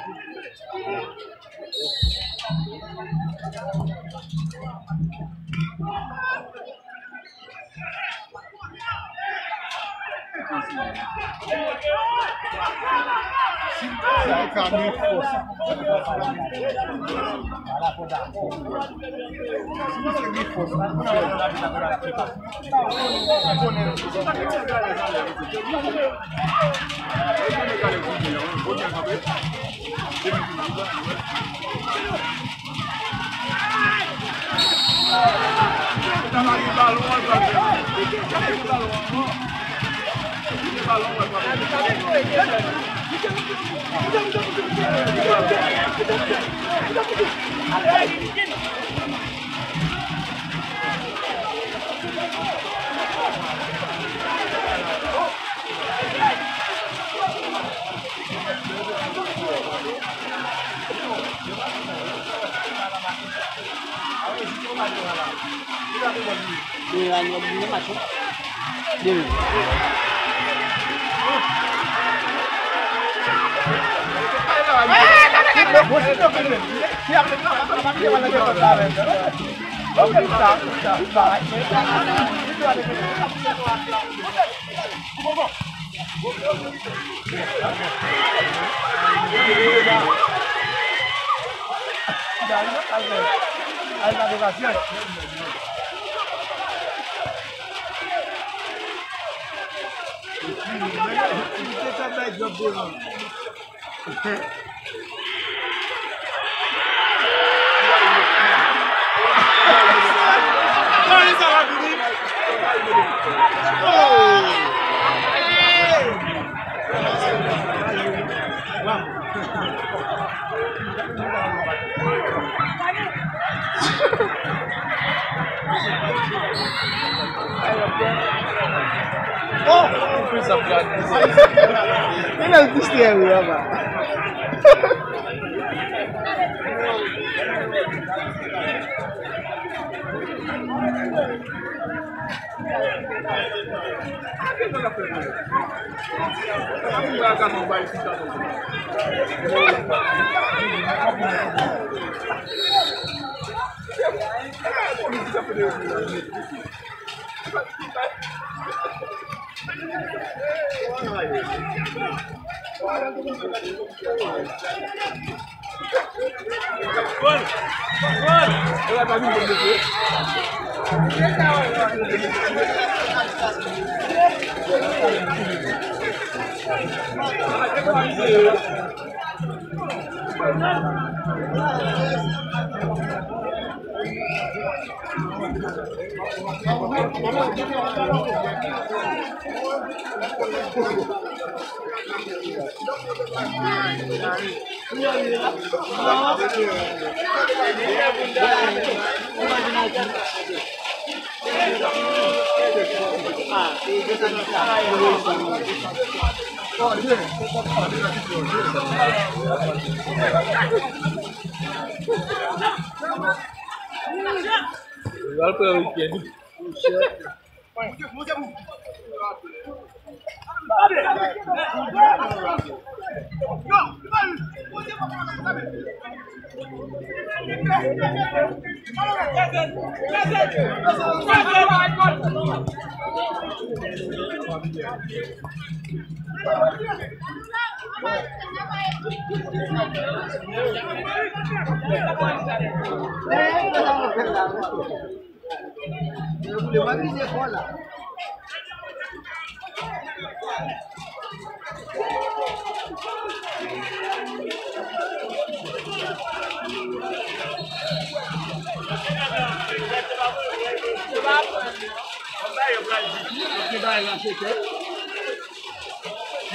Yo al pran wikenn.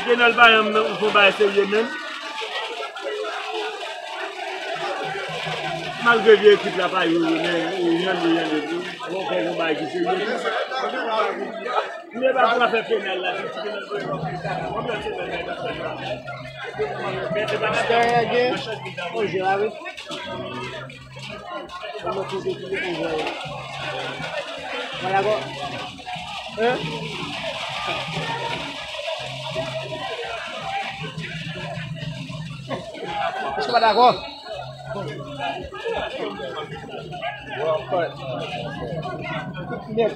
Juvenal Bayan, ou fè yon bagay serye menm. Malgre vye ekip la pa yo, yo, men, yo, yon de, yon de, bon, fè yon bagay ki serye. Nou pa pou fè penal la, se ti penal pou yo. Konbyen semèn la, y ap fè sa? Dèyè gen yon jwe la, wi. Mwen dakò. Hein? Èske w pa dakò? Nèt.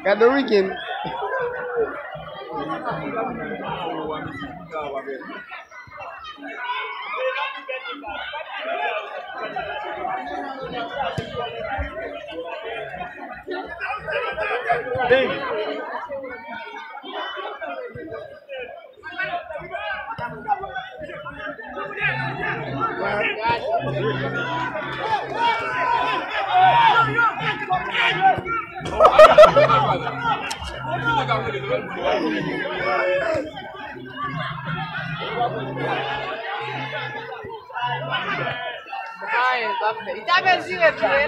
Gade wikenn. Ay, pa fè. Li ta mezire tou, wi.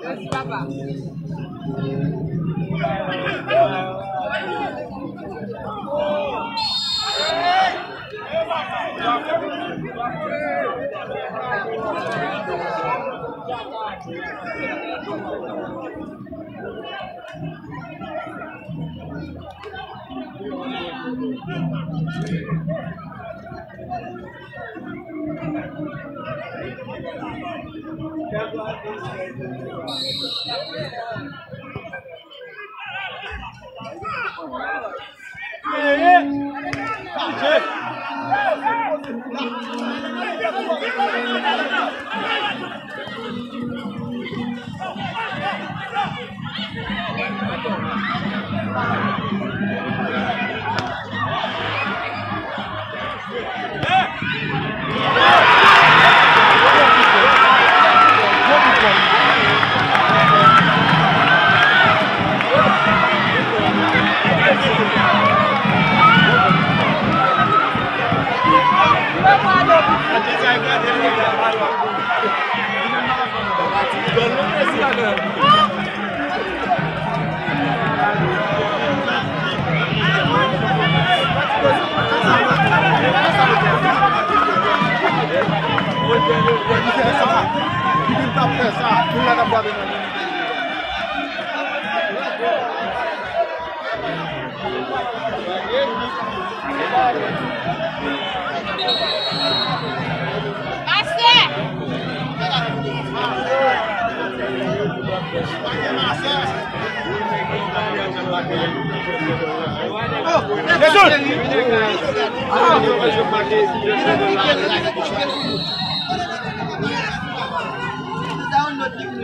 Mèsi, papa.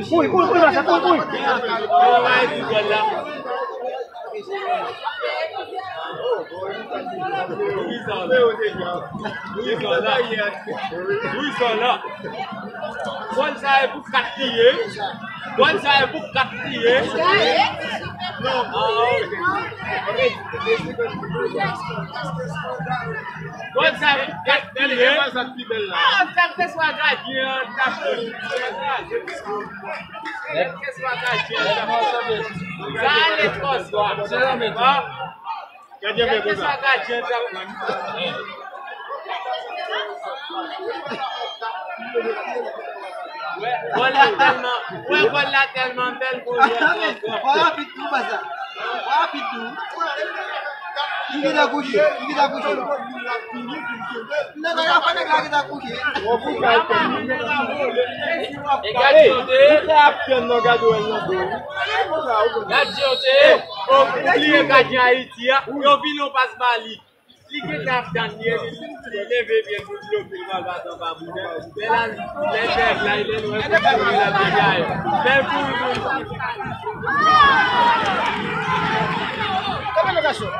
Kouri, kouri, kouri, Marcel, kouri, kouri. Wi, sa la. Wi, sa la. Bòl sa e pou kat li ye. Bòl sa e pou kat li ye. Ah, ok. Bòl sa e pou kat li ye. Ah, kèlkeswa gadyen an, kèlkeswa gadyen an. Sa ale twò swa. Gadyen fè konsa. Gadyen t ap pran. Wè, gòl la tèlman, wè, gòl la tèlman bèl pou li. Rapid tou, pasa. Rapid tou. Li gentan kouche, li gentan kouche. Nan gade, apa nèg la gentan kouche. Gade yo te. Gade yo te. Obliye gadyen Ayiti a. Yo vin yon pas ba li. Li gentan ap tann li, li leve pye l pou bloke l, bal pa t anba bounè. Lè la, lè nèg la, lè nou wè pou bloke l ap degaye. Lè pou l. Kanpe nan gason.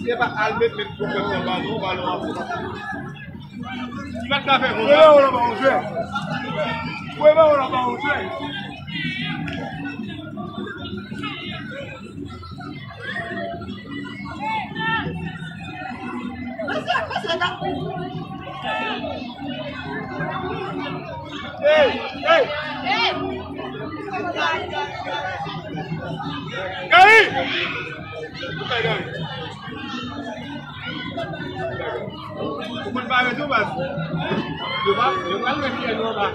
Se pa al met, met pwoblèm nan balon, balon an pou. Li pa t ka fè konsa. Premye wòl la pa yon jwè. Premye wòl la pa yon jwè. Hey, hey. Gary! Gary! Ou konn pa ret ou baz. Yo pa, yo pral wè kiyès nou anba.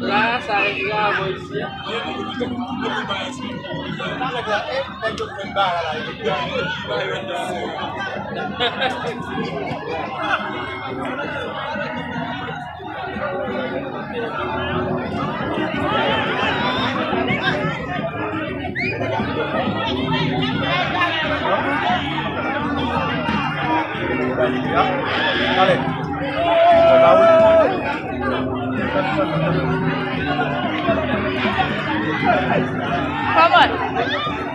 La, sa e grav isi a. Come on.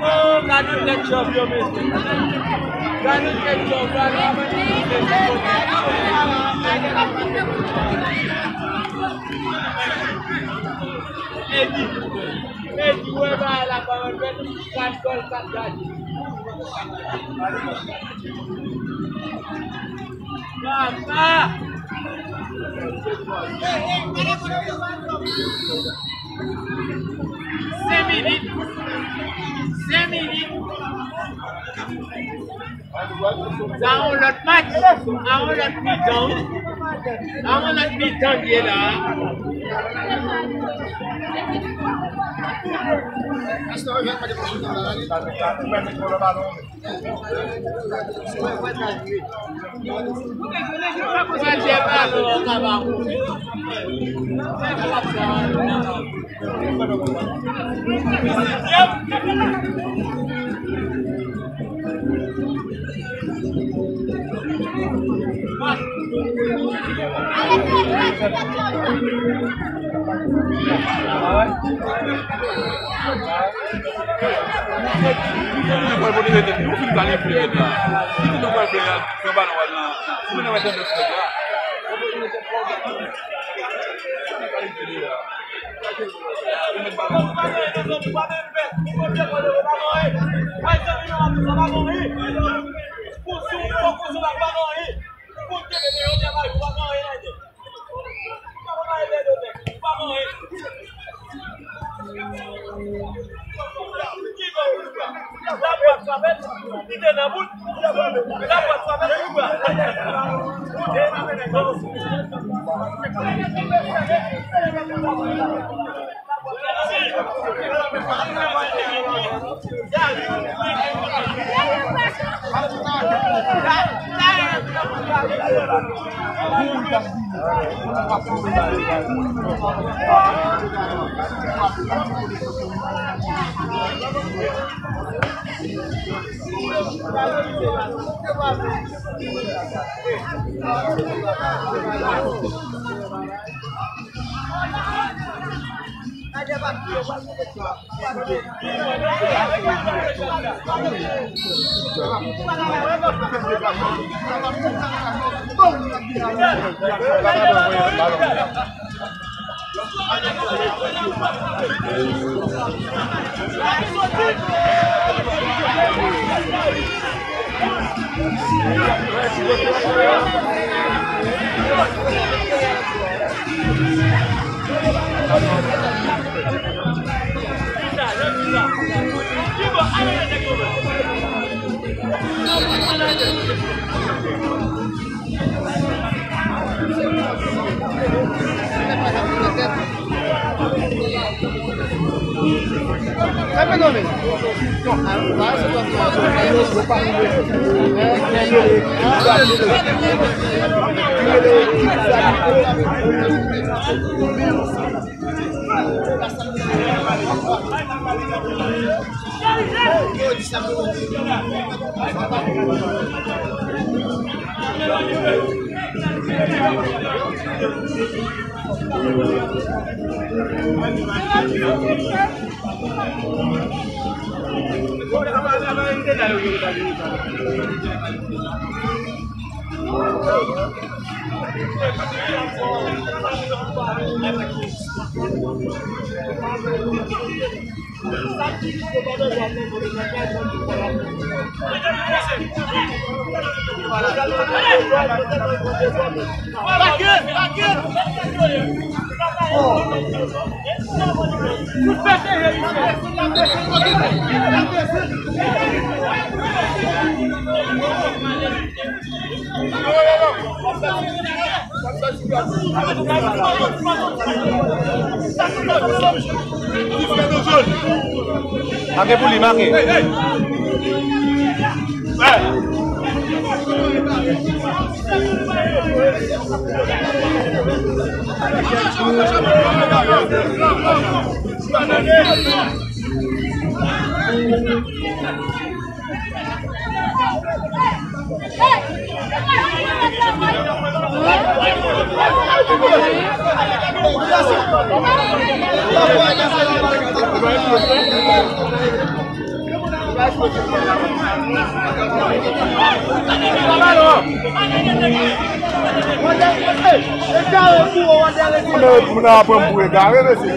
Oh, gade ketchup yo mete. Gade ketchup, gade. Edi, Edi, wè bagay la pa anpèt, kat gòl, kat gade. Papa! Senk minit. Senk minit. Sa yon lòt match. Sa yon lòt mitan. Sa yon lòt mitan ki ye la. Make pou li, make. Moun nan ap pran m pou egare, mesye.